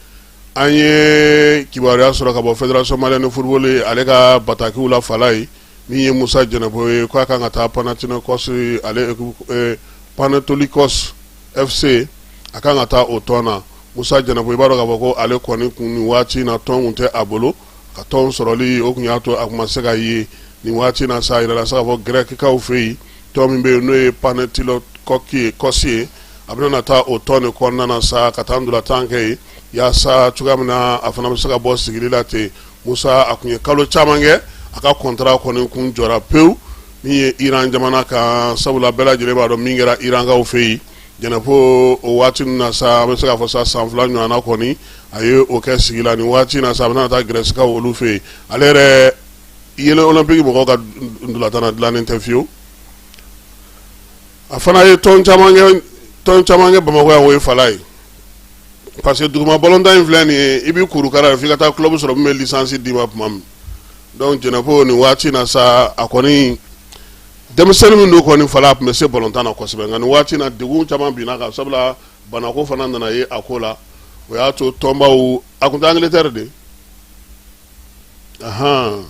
An ye kibaruya sɔrɔ ka bɔ Fédération malienne de football ale ka batakiw la fala ye, min ye Musa Jɛnɛpo ye, k'a kan ka taa Panathinaikos ale, Panetolikos FC, a kan ka taa o tɔn na. Musa Jɛnɛpo, i b'a dɔn k'a fɔ ko ale kɔni kun nin waati in na tɔn kun tɛ a bolo ka tɔn sɔrɔli, o kun y'a to a kun ma se ka ye nin waati in na sa. A yirala sa k'a fɔ Grɛkikaw fɛ yen, tɔn min bɛ yen n'o ye Panetolikos ye, a bɛna taa o tɔn de kɔnɔna na sa ka taa ntolatan kɛ yen, yaasa cogoya min na a fana bɛ se ka bɔ sigili la ten. Musa, a kun ye kalo caman kɛ, a ka contrat kɔni kun jɔra pewu min ye Iran jamana kan, sabula bɛɛ lajɛlen b'a dɔn min kɛra Irankaw fɛ yen. Jɛnɛpo, o waati ninnu na sa, an bɛ se k'a fɔ sa san 2 ɲɔgɔnna kɔni a ye o kɛ sigi la. Nin waati in na sa, a bɛna taa Grɛsikaw olu fɛ yen. Ale yɛrɛ Yeelen Olympique mɔgɔw ka ntolatanna dilannen tɛ fiyewu. A fana ye tɔn caman kɛ Bamakɔ yan, o ye fala ye, parce que duguma balontan in filɛ nin ye, i b'i kurukara f'i ka taa club sɔrɔ min bɛ licence d'i ma tuma min. Donc Jɛnɛpo, nin waati in na sa, a kɔni denmisɛnnin min don kɔni fala, a tun bɛ se balontan na kosɛbɛ, nka nin waati in na degun caman binna kan, sabula banako fana nana ye a ko la. O y'a to tɔnbaw, a tun tɛ Angleterre de, ahan,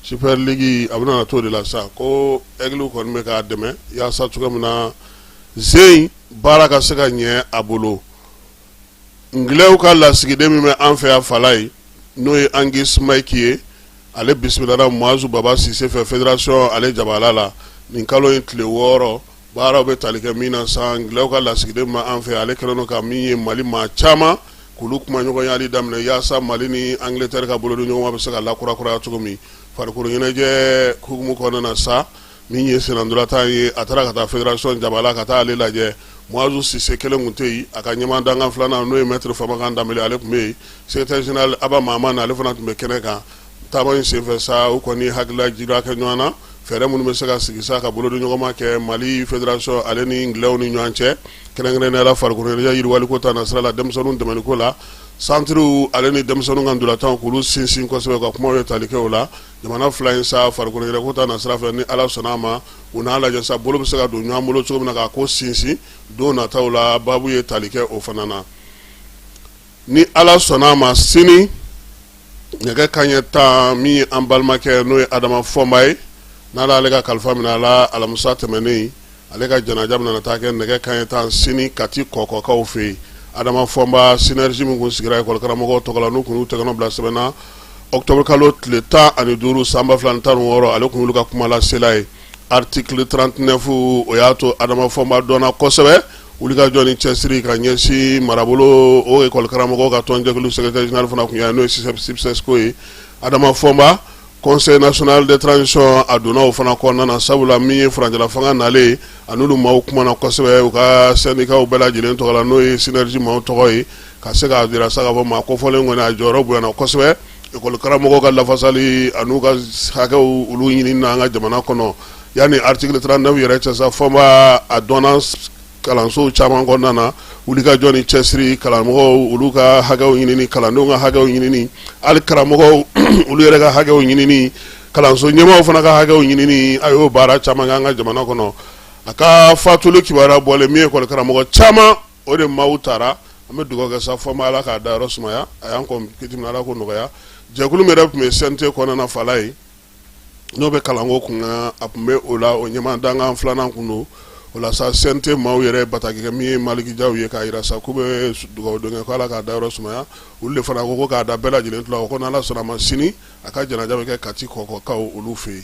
Super League, a bɛna t'o de la sa, ko Aigle kɔni bɛ k'a dɛmɛ yaasa cogo min na zen baara ka se ka ɲɛ a bolo. Ngilɛw ka lasigiden min bɛ an fɛ yan fala ye, n'o ye Angus Mike ye, ale bisimilala Muazu Baba Sise fɛ fédération ale jabala la nin kalo in tile 6. Baaraw bɛ tali kɛ min na sa, Ngilɛw ka lasigiden min bɛ an fɛ, ale kɛlen don ka min ye Mali maa caman k'olu kumaɲɔgɔnyali daminɛ yaasa Mali ni Angleterre ka bolodiɲɔgɔnma bɛ se ka lakurakuraya cogo min farikolo ɲɛnajɛ hukumu kɔnɔna na sa. Min ye sennantolatan ye, a taara ka taa fédération jabala ka taa ale lajɛ. Muazu Sise kelen tun tɛ yen, a ka ɲɛmaa dankan filanan n'o ye maître Famakan Danbele, ale tun bɛ yen. Secrétaire général Aba Mahamani, ale fana tun bɛ kɛnɛ kan. Taama in senfɛ sa, u kɔni hakilila jira kɛ ɲɔgɔn na, fɛɛrɛ minnu bɛ se ka sigi sa ka bolodiɲɔgɔnma kɛ Mali fédération ale ni Ngilɛw ni ɲɔgɔn cɛ, kɛrɛnkɛrɛnnenya la farikolo ɲɛnajɛ yiriwaliko ta nasira la, denmisɛnninw dɛmɛliko la, centrew ale ni denmisɛnninw ka ntolatanw k'olu sinsin kosɛbɛ, ka kumaw ye tali kɛ o la. Jamana fila in sa, farikolo ɲɛnajɛko ta nasira fɛ, ni Ala sɔnna a ma, u n'a lajɛ sa bolo bɛ se ka don ɲɔgɔn bolo cogo min na k'a ko sinsin don nataw la. Baabu ye tali kɛ o fana na. Ni Ala sɔnna a ma, sini nɛgɛ kanɲɛ 10, min ye an balimakɛ n'o ye Adama Fɔnba ye, n'Ala ale ka kalifa minɛ a la alamisa tɛmɛnen, ale ka janaja bɛna taa kɛ nɛgɛ kanɲɛ 10 sini Kati Kɔkɔkaw fɛ yen. Adama Fɔnba, synergie min kun sigira ekɔli karamɔgɔw tɔgɔ la, n'u kun y'u tɛgɛnɔ bila sɛbɛn na octobre kalo tile 15 san 2016, ale kun y'olu ka kumalasela ye. Article 39, o y'a to Adama Fɔnba dɔnna kosɛbɛ wulikajɔ ni cɛsiri ka ɲɛsin marabolo. O ekɔli karamɔgɔw ka tɔnjɛkulu secrétaire général fana kun ye, n'o ye SYPSESCO ye. Adama Fɔnba, Conseil national de transition, a donna o fana kɔnɔna na, sabula min ye furancɛla fanga nalen, a n'olu maaw kumana kosɛbɛ u ka syndicats bɛɛ lajɛlen tɔgɔ la, n'o ye synergie maaw tɔgɔ ye, ka se k'a jira sa k'a fɔ maa kofɔlen kɔni a jɔyɔrɔ bonyana kosɛbɛ ekɔli karamɔgɔw ka lafasali an'u ka hakɛw olu ɲini na an ka jamana kɔnɔ. Yanni article 39 yɛrɛ cɛ sa, Fɔnba a dɔnna kalansow caman kɔnɔna na wulikajɔ ni cɛsiri, karamɔgɔw olu ka hakɛw ɲinini, kalandenw ka hakɛw ɲinini, hali karamɔgɔw olu yɛrɛ ka hakɛw ɲinini, kalanso ɲɛmaaw fana ka hakɛw ɲinini, a y'o baara caman kɛ an ka jamana kɔnɔ. A ka fatuli kibaruya bɔlen, min ye ekɔli karamɔgɔ caman o de maaw taara. An bɛ dugawu kɛ sa Fɔnba, Ala k'a dayɔrɔ sumaya, a y'an kɔn kiti min, Ala k'o nɔgɔya. Jɛkulu min yɛrɛ tun bɛ CNT kɔnɔna fala ye, n'o bɛ kalanko kunna, a tun bɛ o la, o ɲɛmaa dankan filanan kun don. O la sa, CNT maaw yɛrɛ bataki kɛ min ye Maliki Jaw ye, k'a jira sa k'u bɛ dugawu don kɛ ko Ala k'a dayɔrɔ sumaya. Olu de fana ko k'a da bɛɛ lajɛlen tulo ko n'Ala sɔnna a ma, sini a ka janaja bɛ kɛ Kati Kɔkɔkaw olu fɛ yen.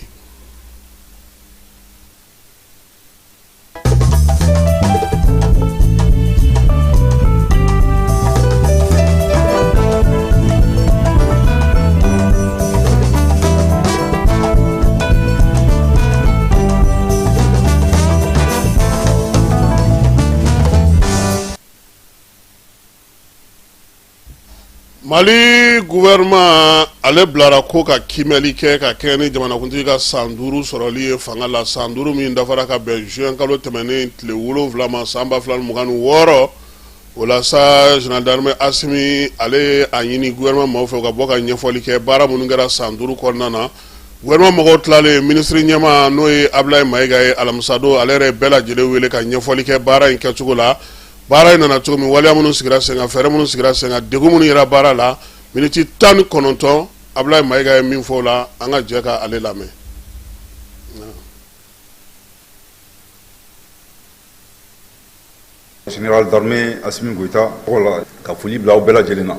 Mali gouvernement ale bilara ko ka kiimɛli kɛ ka kɛɲɛ ni jamanakuntigi ka san 5 sɔrɔli ye fanga la, san 5 min dafara ka bɛn juin kalo tɛmɛnen tile 7 ma san 2026. O la sa, général d'armée Asimi ale ye a ɲini gouvernement maaw fɛ u ka bɔ ka ɲɛfɔli kɛ baara minnu kɛra san 5 kɔnɔna na. Gouvernement mɔgɔw tilalen, minisiri ɲɛmaa n'o ye Abulayi Mayiga ye, alamisadon ale yɛrɛ ye bɛɛ lajɛlen wele ka ɲɛfɔli kɛ baara in kɛcogo la, baara in nana cogo min, waleya minnu sigira sen kan, fɛɛrɛ minnu sigira sen kan, degun minnu yera baara la. Miniti 19, Abulayi Mayiga ye min fɔ o la, an ka jɛ ka ale lamɛn. Général d'armée Assimi Goïta tɔgɔ la, ka foli bila aw bɛɛ lajɛlen na,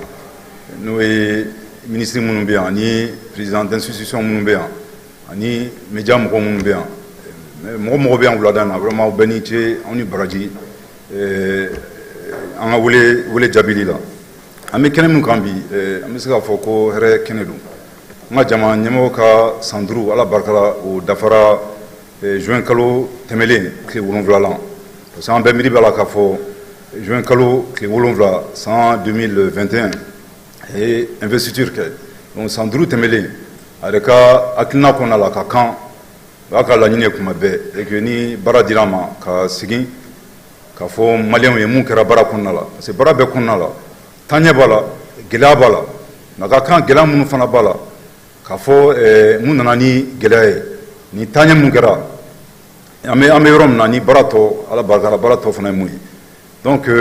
n'o ye minisiri minnu bɛ yan ani président d'institution minnu bɛ yan ani média mɔgɔ minnu bɛ yan, mɔgɔ mɔgɔ bɛ yan wulada in na, vraiment aw bɛɛ ni ce, aw ni baraji an ka wele wele jaabili la. An bɛ kɛnɛ min kan bi, an bɛ se k'a fɔ ko hɛrɛ kɛnɛ don. An ka jamana ɲɛmɔgɔ ka san 5, Ala barika la, o dafara juin kalo tɛmɛlen tile 7 la, parce que an bɛɛ miiri b'a la k'a fɔ juin kalo tile 7 san 2021 a ye investiture kɛ. Donc san 5 tɛmɛlen, a yɛrɛ ka hakilina kɔnɔna la, ka kan o y'a ka laɲini ye kuma bɛɛ, et que ni baara dira a ma, ka segin k'a fɔ maliyɛnw ye mun kɛra baara kɔnɔna la, parce que baara bɛɛ kɔnɔna la, taaɲɛ b'a la, gɛlɛya b'a la, nka ka kan gɛlɛya minnu fana b'a la, k'a fɔ mun nana ni gɛlɛya ye, ni taaɲɛ mun kɛra, an bɛ yɔrɔ min na ni baara tɔ, Ala barika la, baara tɔ fana ye mun ye. Donc n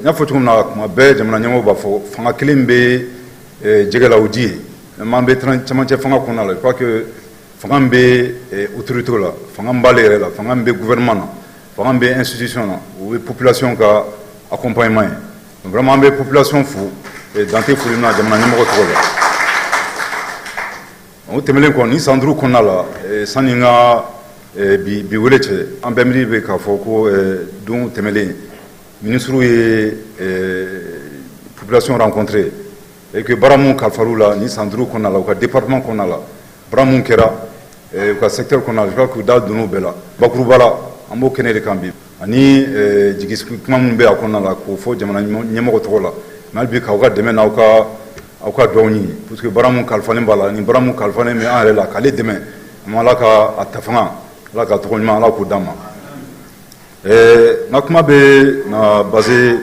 y'a fɔ cogo min na, kuma bɛɛ jamana ɲɛmɔgɔw b'a fɔ fanga kelen bɛ jɛgɛ la, o ji ye. Même an bɛ cɛmancɛ fanga kɔnɔna la, je crois que fanga min bɛ autorité la, fanga min b'ale yɛrɛ la, fanga min bɛ gouvernement na, fanga min bɛ institution na, o ye population ka accompagnement ye. Donc vraiment an bɛ population fo dan tɛ foli min na jamana ɲɛmɔgɔ tɔgɔ la. O tɛmɛnen kɔ, nin san 5 kɔnɔna la, sani n ka bi wele cɛ, an bɛɛ miiri bɛ k'a fɔ ko don tɛmɛlen ministre ye population rencontré et que baara mun kalifar'u la nin san 5 kɔnɔna la, u ka département kɔnɔna la, baara mun kɛra u ka secteur kɔnɔna la, je crois k'u da donn'o bɛɛ la bakuruba la. An b'o kɛnɛ de kan bi, ani jigi kuma minnu bɛ a kɔnɔna la k'o fɔ jamana ɲɛmɔgɔ tɔgɔ la, mais hali bi k'aw ka dɛmɛ n'aw ka aw ka dugawu ɲini, parce que baara mun kalifalen b'a la, ni baara mun kalifalen bɛ an yɛrɛ la, k'ale dɛmɛ, an ma Ala ka a ta fanga, Ala ka tɔgɔ ɲuman, Ala k'o d'an ma. N ka kuma bɛ na basé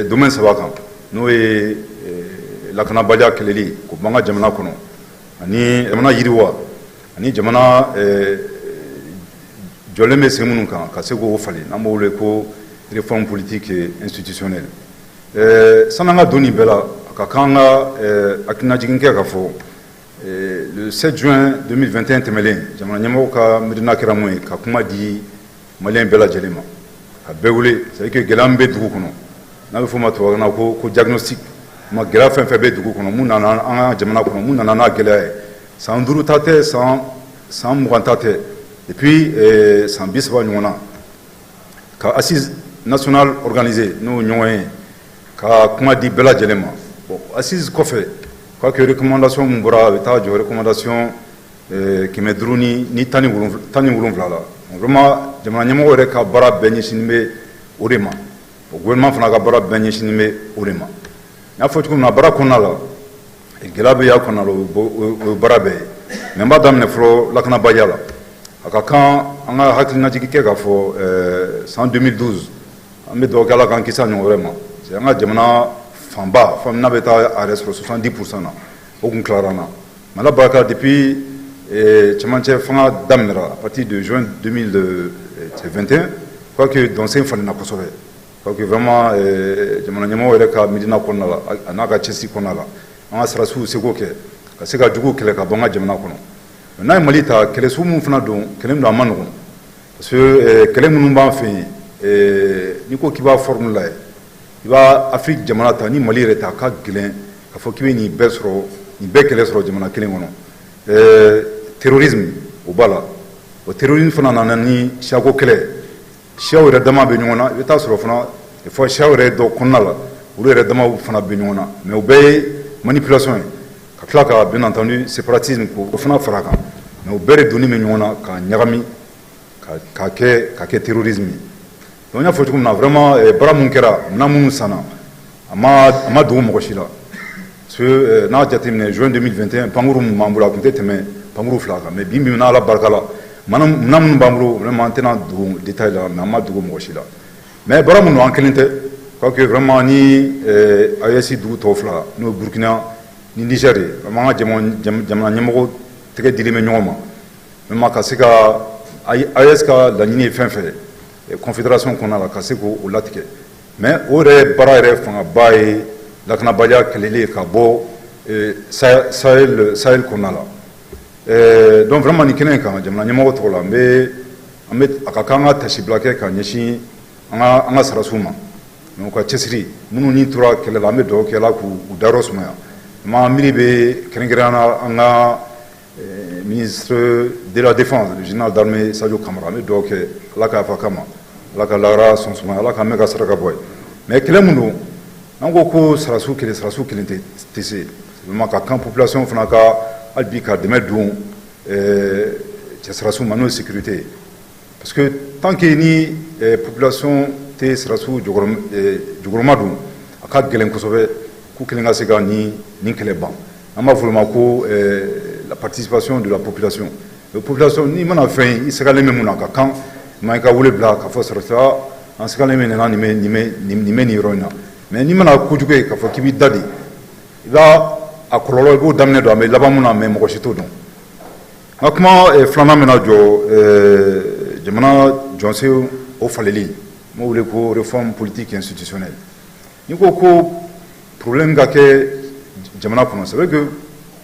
domaine saba kan, n'o ye lakanabaliya kɛlɛli k'o bɔ an ka jamana kɔnɔ, ani jamana yiriwa, ani jamana jɔlen bɛ sen minnu kan, ka se k'o falen, n'an b'o wele ko réforme politique et institutionnelle. Sani an ka don nin bɛɛ la, a ka kan an ka hakilinajigin kɛ k'a fɔ le 7 juin 2021 tɛmɛlen, jamana ɲɛmɔgɔ ka miirina kɛra mun ye? Ka kuma di maliyɛn bɛɛ lajɛlen ma, ka bɛɛ wele, c'est à dire que gɛlɛya min bɛ dugu kɔnɔ, n'a bɛ f'o ma tubabukan na ko diagnostic ma, gɛlɛya fɛn fɛn bɛ dugu kɔnɔ, mun nana an ka jamana kɔnɔ, mun nana n'a gɛlɛya ye, san 5 ta tɛ, san 20 ta tɛ, et puis san 30 ɲɔgɔn na, ka assise nationale organisée, n'o ɲɔgɔn ye, ka kuma di bɛɛ lajɛlen ma. Bon, assise kɔfɛ, quoi que recommandation mun bɔra, a bɛ taa jɔ recommandation 517 la. Vraiment jamana ɲɛmɔgɔ yɛrɛ ka baara bɛɛ ɲɛsinnen bɛ o de ma, o gouvernement fana ka baara bɛɛ ɲɛsinnen bɛ o de ma. N y'a fɔ cogo min na, baara kɔnɔna la, gɛlɛya bɛ y'a kɔnɔna la, o ye baara bɛɛ ye, mais n b'a daminɛ fɔlɔ lakanabaliya la. A ka kan an ka hakilinajigi kɛ k'a fɔ san 2012, an bɛ dugawu kɛ Ala k'an kisi a ɲɔgɔn wɛrɛ ma, an ka jamana fanba fɛn n'a bɛ taa a yɛrɛ sɔrɔ 70% na, o kun tilara an na. Mais Ala barika, depuis cɛmancɛ fanga daminɛra à partir de juin 2021, quoi que dɔnsen falenna kosɛbɛ, quoi que vraiment jamana ɲɛmɔgɔ yɛrɛ ka miirina kɔnɔna la, a n'a ka cɛsiri kɔnɔna la, an ka sɔrɔdasiw seko kɛ ka se ka juguw kɛlɛ ka bɔ an ka jamana kɔnɔ. N'a ye Mali ta, kɛlɛ sugu min fana don, kɛlɛ min don, a ma nɔgɔn, parce que kɛlɛ minnu b'an fɛ yen, n'i ko k'i b'a forme lajɛ, i b'a Afrique jamana ta ni Mali yɛrɛ ta, a ka gɛlɛn k'a fɔ k'i bɛ nin bɛɛ sɔrɔ, nin bɛɛ kɛlɛ sɔrɔ jamana kelen kɔnɔ. Terrorisme, o b'a la. O terrorisme fana nana ni siyako kɛlɛ, siyaw yɛrɛ dama bɛ ɲɔgɔn na. I bɛ taa sɔrɔ fana des fois siyaw yɛrɛ dɔ kɔnɔna la, olu yɛrɛ damaw fana bɛ ɲɔgɔn na, mais o bɛɛ ye manipulation ye, ka tila ka bien entendu séparatisme k'o fana fara a kan, mais o bɛɛ de donni bɛ ɲɔgɔn na ka ɲagami ka kɛ terrorisme ye. Donc n y'a fɔ cogo min na, vraiment baara mun kɛra, minɛn minnu sanna, a ma dogo mɔgɔ si la. Parce que n'a jateminɛ, juin 2021, pankuru mun b'an bolo, a tun tɛ tɛmɛ pankuru 2 kan. Mais bi bi in na, Ala barika la, minan minnu b'an bolo, vraiment, an tɛna don détail la, mais an ma dogo mɔgɔ si la. Mais baara mun don, an kelen tɛ, quoi que vraiment ni AES dugu tɔw fila, n'o ye Burkina ni Niger ye, vraiment, an ka jamana ɲɛmɔgɔ tɛgɛ dilen bɛ ɲɔgɔn ma, vraiment, ka se ka AES ka laɲini ye fɛn fɛn confédération kɔnɔna la, ka se k'o latigɛ. Mais o yɛrɛ baara yɛrɛ fangaba ye lakanabaliya kɛlɛli ye ka bɔ Sahel kɔnɔna la. Donc vraiment, nin kɛnɛ in kan, jamana ɲɛmɔgɔ tɔgɔ la, n bɛ an bɛ a ka kan ka tasibila kɛ ka ɲɛsin an ka sɔrɔdasiw ma, u ka cɛsiri. Minnu ni tora kɛlɛ la, an bɛ dugawu kɛ Ala k'u dayɔrɔ sumaya. An miiri bɛ kɛrɛnkɛrɛnnenya la an ka ministre de la Défense, le général d'armée Sadio Camara. An bɛ dugawu kɛ, Ala ka yafa kama, Ala ka lahara sɔn sumaya, Ala ka mɛn ka saraka bɔ ye. Mais kɛlɛ mun don, an ko ko sɔrɔdasiw kelen, sɔrɔdasiw kelen tɛ se. Vraiment, ka kan population fana ka hali bi ka dɛmɛ don cɛ sɔrɔdasiw ma, n'o ye sécurité ye, parce que tant que ni population tɛ sɔrɔdasiw jukɔrɔma don, a ka gɛlɛn kosɛbɛ k'u kelen ka se ka nin kɛlɛ ban. An b'a fɔ o ma ko la participation de la population. La population, n'i mana fɛn ye, i sigalen bɛ mun na, a ka kan ma i ka wele bila k'a fɔ sɔrɔdasiya, an sigalen bɛ nin na, nin bɛ nin yɔrɔ in na. Mais n'i mana kojugu ye k'a fɔ k'i b'i da de, i b'a a kɔlɔlɔ, i b'o daminɛ dɔn, a bɛ laban mun na, mais mɔgɔ si t'o dɔn. N ka kuma filanan bɛna jɔ jamana jɔsen o faleli, n b'o wele ko réforme politique institutionnelle. N'i ko ko problème ka kɛ jamana kɔnɔ, c'est vrai que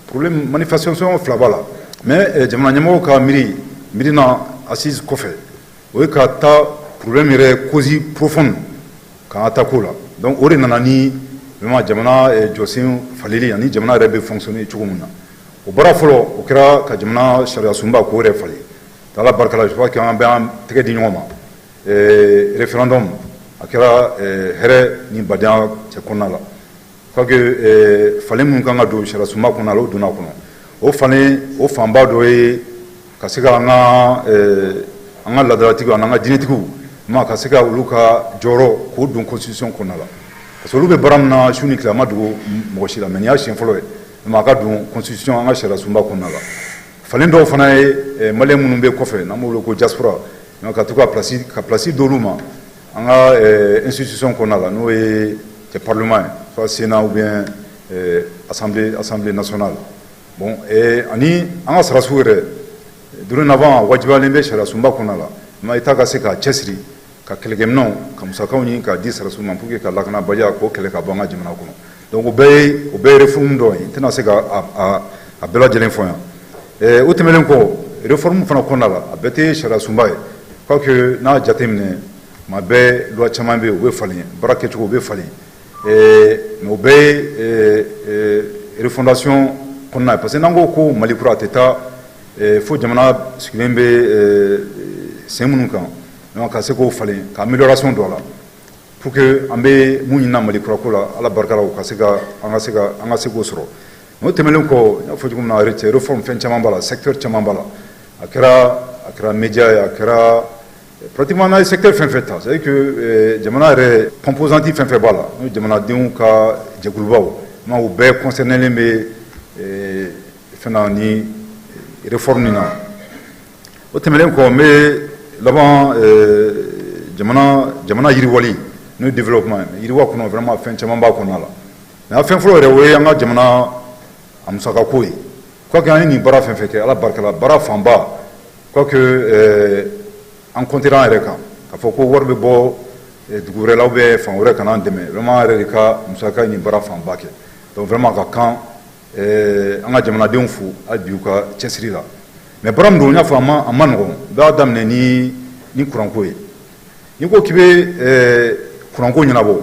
problème manifestation fila b'a la. Mais jamana ɲɛmɔgɔw ka miiri miirina assise kɔfɛ, o ye ka taa problème yɛrɛ cause profonde k'an attaquer o la. Donc o de nana ni vraiment jamana jɔsen faleli ani jamana yɛrɛ bɛ fonctionner cogo min na. O baara fɔlɔ, o kɛra ka jamana sariya sunba k'o yɛrɛ falen. Ala barika la, je crois que an bɛ an tɛgɛ di ɲɔgɔn ma, référendum a kɛra hɛrɛ ni badenya cɛ kɔnɔna la. Je crois que falen minnu kan ka don sariya sunba kɔnɔna la, o donna kɔnɔ. O falen, o fanba dɔ ye ka se ka an ka laadalatigiw ani an ka diinɛtigiw ma, ka se ka olu ka jɔyɔrɔ k'o don constitution kɔnɔna la, parce que olu bɛ baara min na su ni tile, a ma dogo mɔgɔ si la. Mais nin y'a siɲɛ fɔlɔ ye a ka don constitution, an ka sariya sunba kɔnɔna la. Falen dɔw fana ye maliyɛn minnu bɛ kɔfɛ, n'an b'o wele ko diaspora, ka to ka place d'olu ma an ka institution kɔnɔna la, n'o ye parlement ye, soit Sénat ou bien Assemblée nationale. Bon, ani an ka sɔrɔdasiw yɛrɛ, dorénavant, wajibiyalen bɛ sariya sunba kɔnɔna la, mais État ka se k'a cɛsiri ka kɛlɛkɛminɛnw, ka musakaw ɲini k'a di sɔrɔdasiw ma pour que ka lakanabaliya k'o kɛlɛ ka bɔ an ka jamana kɔnɔ. Donc o bɛɛ ye réforme dɔ ye. N tɛna se ka a bɛɛ lajɛlen fɔ yan. O tɛmɛnen kɔ, réforme fana kɔnɔna la, a bɛɛ tɛ sariya sunba ye, quoique n'a jateminɛ tuma bɛɛ, loi caman bɛ yen, u bɛ falen, baara kɛcogo u bɛ falen, mais o bɛɛ ye refondation kɔnɔna ye, parce que n'an ko ko Mali kura, a tɛ taa fo jamana sigilen bɛ sen minnu kan, donc ka se k'o falen, ka amélioration don a la, pour que an bɛ mun ɲini Mali kura ko la, Ala barika la, u ka se ka an ka se ka an ka se k'o sɔrɔ. O tɛmɛnen kɔ, n y'a fɔ cogo min na, réforme fɛn caman b'a la, secteur caman b'a la. A kɛra média ye, a kɛra pratiquement, n'a ye secteur fɛn fɛn ta, c'est à dire que jamana yɛrɛ composante fɛn fɛn b'a la, n'o ye jamanadenw ka jɛkulubaw, u bɛɛ concerné bɛ fɛn na ni réforme nin na. O tɛmɛnen kɔ, n bɛ laban jamana yiriwali, n'o ye développement ye. Yiriwa kɔnɔ, vraiment, fɛn caman b'a kɔnɔna la. Mais a fɛn fɔlɔ yɛrɛ, o ye an ka jamana a musakako ye. Quoique an ye nin baara fɛn fɛn kɛ, Ala barika la, baara fanba, quoique an compter an yɛrɛ kan k'a fɔ ko wari bɛ bɔ dugu wɛrɛ la ou bien fan wɛrɛ ka n'an dɛmɛ, vraiment, an yɛrɛ de ka musaka ye nin baara fanba kɛ. Donc vraiment, ka kan an ka jamanadenw fo hali bi u ka cɛsiri la. Mais baara min don, n y'a fɔ, a ma nɔgɔn. I b'a daminɛ ni kuranko ye. N'i ko k'i bɛ kuranko ɲɛnabɔ,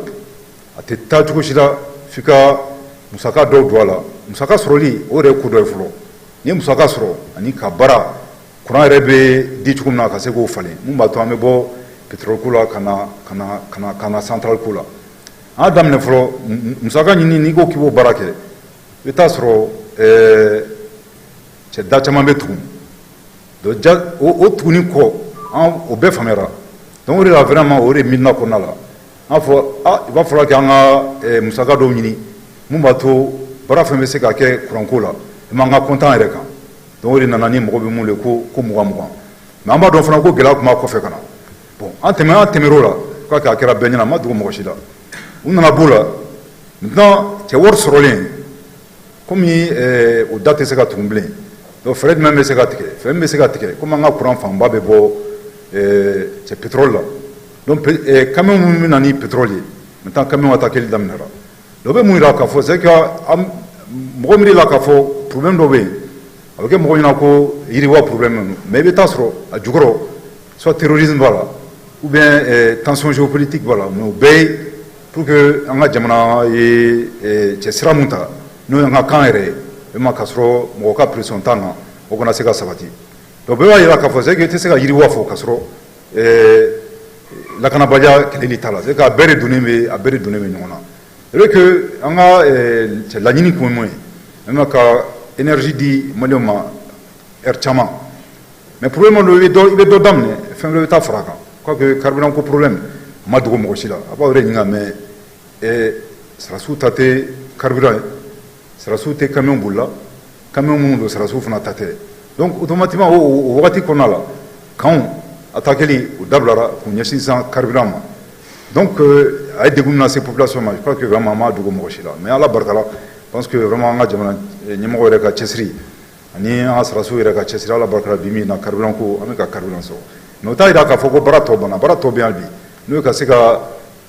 a tɛ taa cogo si la f'i ka musaka dɔw don a la. Musaka sɔrɔli, o yɛrɛ ye ko dɔ ye fɔlɔ. N'i ye musaka sɔrɔ ani ka baara kuran yɛrɛ bɛ di cogo min na, ka se k'o falen, mun b'a to an bɛ bɔ pétrole ko la ka na centrale ko la. An y'a daminɛ fɔlɔ musaka ɲini. N'i ko k'i b'o baara kɛ, i bɛ taa sɔrɔ cɛ da caman bɛ tugun. Donc ja o tuguni kɔ, an o bɛɛ faamuyara. Donc o de la, vraiment, o de miirina kɔnɔna la, an fɔ a i b'a fɔra k'an ka musaka dɔw ɲini mun b'a to baara fɛn bɛ se ka kɛ kuranko la, an ka compte an yɛrɛ kan. Donc o de nana ni mɔgɔ bɛ mun de ko 20 20. Mais an b'a dɔn fana ko gɛlɛya tun b'a kɔfɛ ka na. Bon, an tɛmɛ an tɛmɛr'o la, k'a kɛ a kɛra bɛɛ ɲɛna, a ma dogo mɔgɔ si la. U nana b'o la. Maintenant, cɛ wari sɔrɔlen komi o da tɛ se ka tugun bilen. Donc fɛɛrɛ jumɛn bɛ se ka tigɛ? Fɛɛrɛ min bɛ se ka tigɛ, komi an ka kuran fanba bɛ bɔ cɛ pétrole la, donc camion minnu bɛ na ni pétrole ye, maintenant camion attaquer daminɛra. Donc o bɛ mun yira k'a fɔ? C'est que mɔgɔ miiri la k'a fɔ problème dɔ bɛ yen, a bɛ kɛ mɔgɔ ɲɛna ko yiriwa problème don, mais i bɛ taa sɔrɔ a jukɔrɔ, soit terrorisme b'a la, ou bien tension géopolitique b'a la. Mais o bɛɛ ye pour que an ka jamana ye cɛ sira mun ta, n'o y'an ka kan yɛrɛ ye, vraiment k'a sɔrɔ mɔgɔ ka pression t'an kan, o kana se ka sabati. Donc bɛɛ b'a yira k'a fɔ, c'est que i tɛ se ka yiriwa fɔ k'a sɔrɔ lakanabaliya kɛlɛli t'a la. C'est que a bɛɛ de donnen bɛ, a bɛɛ de donnen bɛ ɲɔgɔn na. C'est vrai que an ka cɛ laɲini kun ye mun ye? Vraiment ka énergie di maliyɛnw ma heure caman. Mais problème dɔ, i bɛ dɔ daminɛ, fɛn wɛrɛ bɛ taa fara a kan. Quoi que carburant ko problème a ma dogo mɔgɔ si la, a b'aw yɛrɛ ɲininka. Mais sarasiw ta tɛ carburant ye, sarasiw tɛ camion bolila, camion minnu don, sarasiw fana ta tɛ. Donc automatiquement, o wagati kɔnɔna la, kanw attaqueli o dabilara k'u ɲɛsin sisan carburant ma. Donc a ye degun min lase population ma, je crois que vraiment a ma dogo mɔgɔ si la. Mais Ala barika la, je pense que vraiment an ka jamana ɲɛmɔgɔ yɛrɛ ka cɛsiri ani an ka sarasiw yɛrɛ ka cɛsiri, Ala barika la, bi min na carburant ko, an bɛ ka carburant sɔrɔ. Mais o t'a yira k'a fɔ ko baara tɔ banna. Baara tɔ bɛ yan bi, n'o ye ka se ka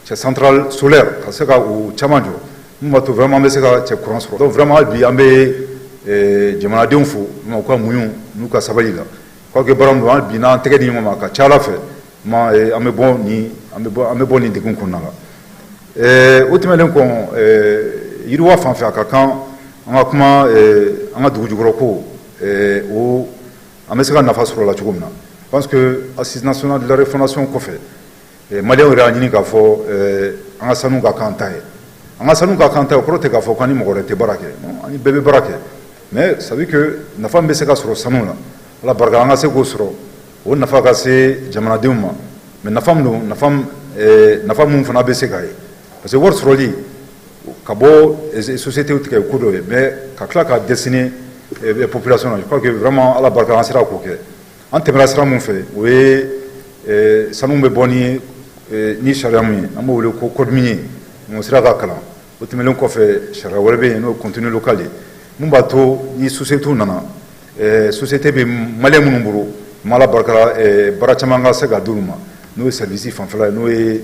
cɛ centrale solaire, ka se ka o caman jɔ mun b'a to vraiment an bɛ se ka cɛ courant sɔrɔ. Donc vraiment, hali bi an bɛ jamanadenw fo u ka muɲu n'u ka sabali la. Quoi que baara min don, hali bi n'an tɛgɛ di ɲɔgɔn ma, a ka ca Ala fɛ, an bɛ bɔ nin an bɛ bɔ nin degun kɔnɔna la. O tɛmɛnen kɔ, yiriwa fan fɛ, a ka kan an ka kuma an ka dugu jukɔrɔ ko, o an bɛ se ka nafa sɔrɔ a la cogo min na. Parce que Assise nationale de la refondation kɔfɛ, maliyɛnw yɛrɛ y'a ɲini k'a fɔ an ka sanu ka k'an ta ye. An ka sanu ka k'an ta ye, o kɔrɔ tɛ k'a fɔ k'an ni mɔgɔ wɛrɛ tɛ baara kɛ. Non, an ni bɛɛ bɛ baara kɛ, mais ça veut dire que nafa min bɛ se ka sɔrɔ sanu la, Ala barika, an ka se k'o sɔrɔ, o nafa ka se jamanadenw ma. Mais nafa min don, nafa mun fana bɛ se ka ye, parce que wari sɔrɔli ka bɔ société tigɛ ko dɔ ye, mais ka tila ka destiner population na, je crois que vraiment Ala barika, an sera k'o kɛ. An tɛmɛra sira mun fɛ, o ye sanu bɛ bɔ ni sariya mun ye, an b'o wele ko code minier, o sera ka kalan. O tɛmɛnen kɔfɛ, sariya wɛrɛ bɛ yen, n'o ye contenu local ye, mun b'a to ni société nana, société bɛ maliyɛn minnu bolo, Ala barika la, baara caman ka se ka d'olu ma, n'o ye service fanfɛla ye, n'o ye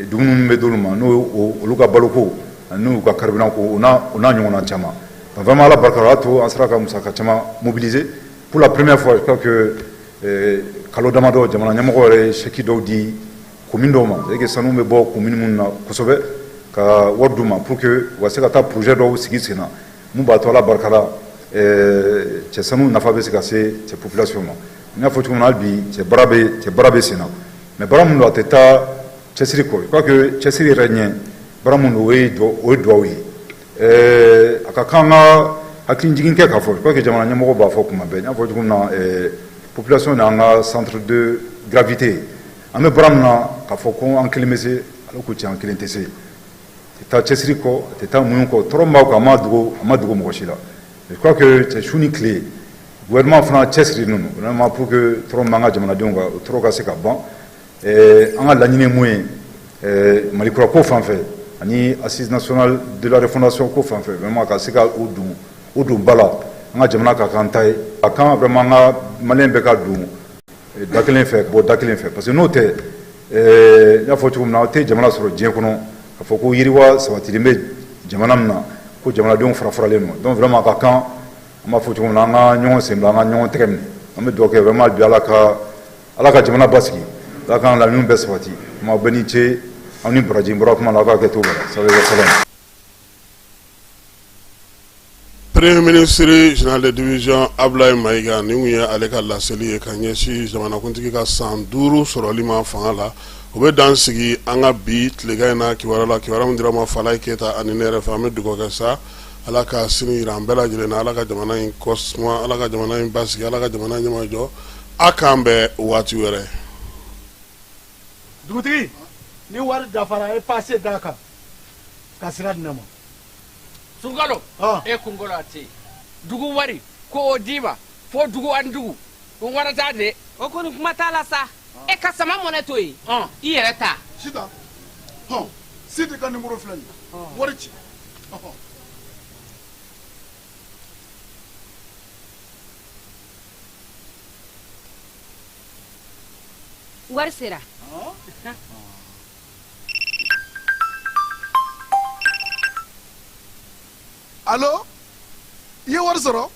dumuni bɛ d'olu ma, n'o ye olu ka baloko ani n'u ka carburant ko, o n'a ɲɔgɔnna caman. Donc vraiment, Ala barika la, o y'a to an sera ka musaka caman mobiliser pour la première fois. Je crois que kalo damadɔ, jamana ɲɛmɔgɔ yɛrɛ ye chèque dɔw di commune dɔw ma, c'est à dire que sanu bɛ bɔ commune minnu na kosɛbɛ, ka wari d'u ma pour que u ka se ka taa projet dɔw sigi sen na, mun b'a to, Ala barika la, cɛ sanu nafa bɛ se ka se cɛ population ma. N y'a fɔ cogo min na, hali bi cɛ baara bɛ sen na, mais baara min don, a tɛ taa cɛsiri kɔ. Je crois que cɛsiri yɛrɛ ɲɛ, baara min don, o ye duwawu ye. A ka kan ka hakili jigin kɛ k'a fɔ, je crois que jamana ɲɛmɔgɔ b'a fɔ kuma bɛɛ, n y'a fɔ cogo min na, population y'an ka centre de gravité. An bɛ baara min na, k'a fɔ ko an kelen bɛ se, ala ko tiɲɛ, an kelen tɛ se. A tɛ taa cɛsiri kɔ, a tɛ taa muɲu kɔ. Tɔɔrɔ min b'aw kan, a ma dogo mɔgɔ si la. Je crois que cɛ su ni tile, gouvernement fana cɛsirilen don vraiment pour que tɔɔrɔ min b'an ka jamanadenw kan, o tɔɔrɔ ka se ka ban. An ka laɲini ye mun ye Mali kura ko fan fɛ ani Assise nationale de la refondation ko fan fɛ? Vraiment ka se ka o don ba la, an ka jamana ka k'an ta ye. A kan vraiment an ka maliyɛn bɛɛ ka don da kelen fɛ, ka bɔ da kelen fɛ, parce que n'o tɛ, n y'a fɔ cogo min na, aw tɛ jamana sɔrɔ diɲɛ kɔnɔ k'a fɔ ko yiriwa sabatilen bɛ jamana min na, ko jamanadenw fara faralen don. Donc vraiment, a ka kan, an b'a fɔ cogo min na, an ka ɲɔgɔn sen bila, an ka ɲɔgɔn tɛgɛ minɛ. An bɛ dugawu kɛ vraiment bi, Ala ka jamana basigi, Ala k'an laɲiniw bɛɛ sabati. Kuma bɛɛ ni ce, aw ni baraji. N bɔra kuma la, aw k'a kɛ to la salam. Premier ministre général de division Abdoulaye Maïga, nin kun ye ale ka laseli ye ka ɲɛsin jamanakuntigi ka san 5 sɔrɔli ma fanga la. O bɛ dan sigi an ka bi tilegan in na kibaruya la, kibaruya min dira ma Falaye Keyita ani ne yɛrɛ fɛ. An bɛ dugawu kɛ sa, Ala ka sini yira an bɛɛ lajɛlen na, Ala ka jamana in kɔsuma, Ala ka jamana in basigi, Ala ka jamana ɲɛmajɔ. A k'an bɛn waati wɛrɛ. Dugutigi, ni wari dafara, e passe d'a kan ka sira di ne ma. Sunkalo e kunkolo a tɛ yen dugu wari ko o d'i ma fo dugu ani dugu ko wara t'a de o kɔni kuma t'a la sa e ka sama mɔnɛ to yen i yɛrɛ ta sitan hɔn sidi ka nimoro filɛ nin ye wari ci ɔhɔn. Wari sera. Alo i ye wari sɔrɔ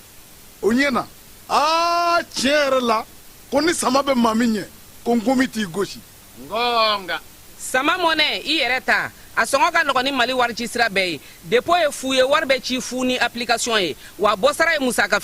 o ɲɛ na aa tiɲɛ yɛrɛ la ko ni sama bɛ maa min ɲɛ ko nkomi t'i gosi ngonga sama mɔnɛ i yɛrɛ ta a sɔngɔ ka nɔgɔn ni mali wari ci sira bɛɛ ye dépôt ye fu ye wari bɛ ci fu ni application ye wa bɔsara ye musaka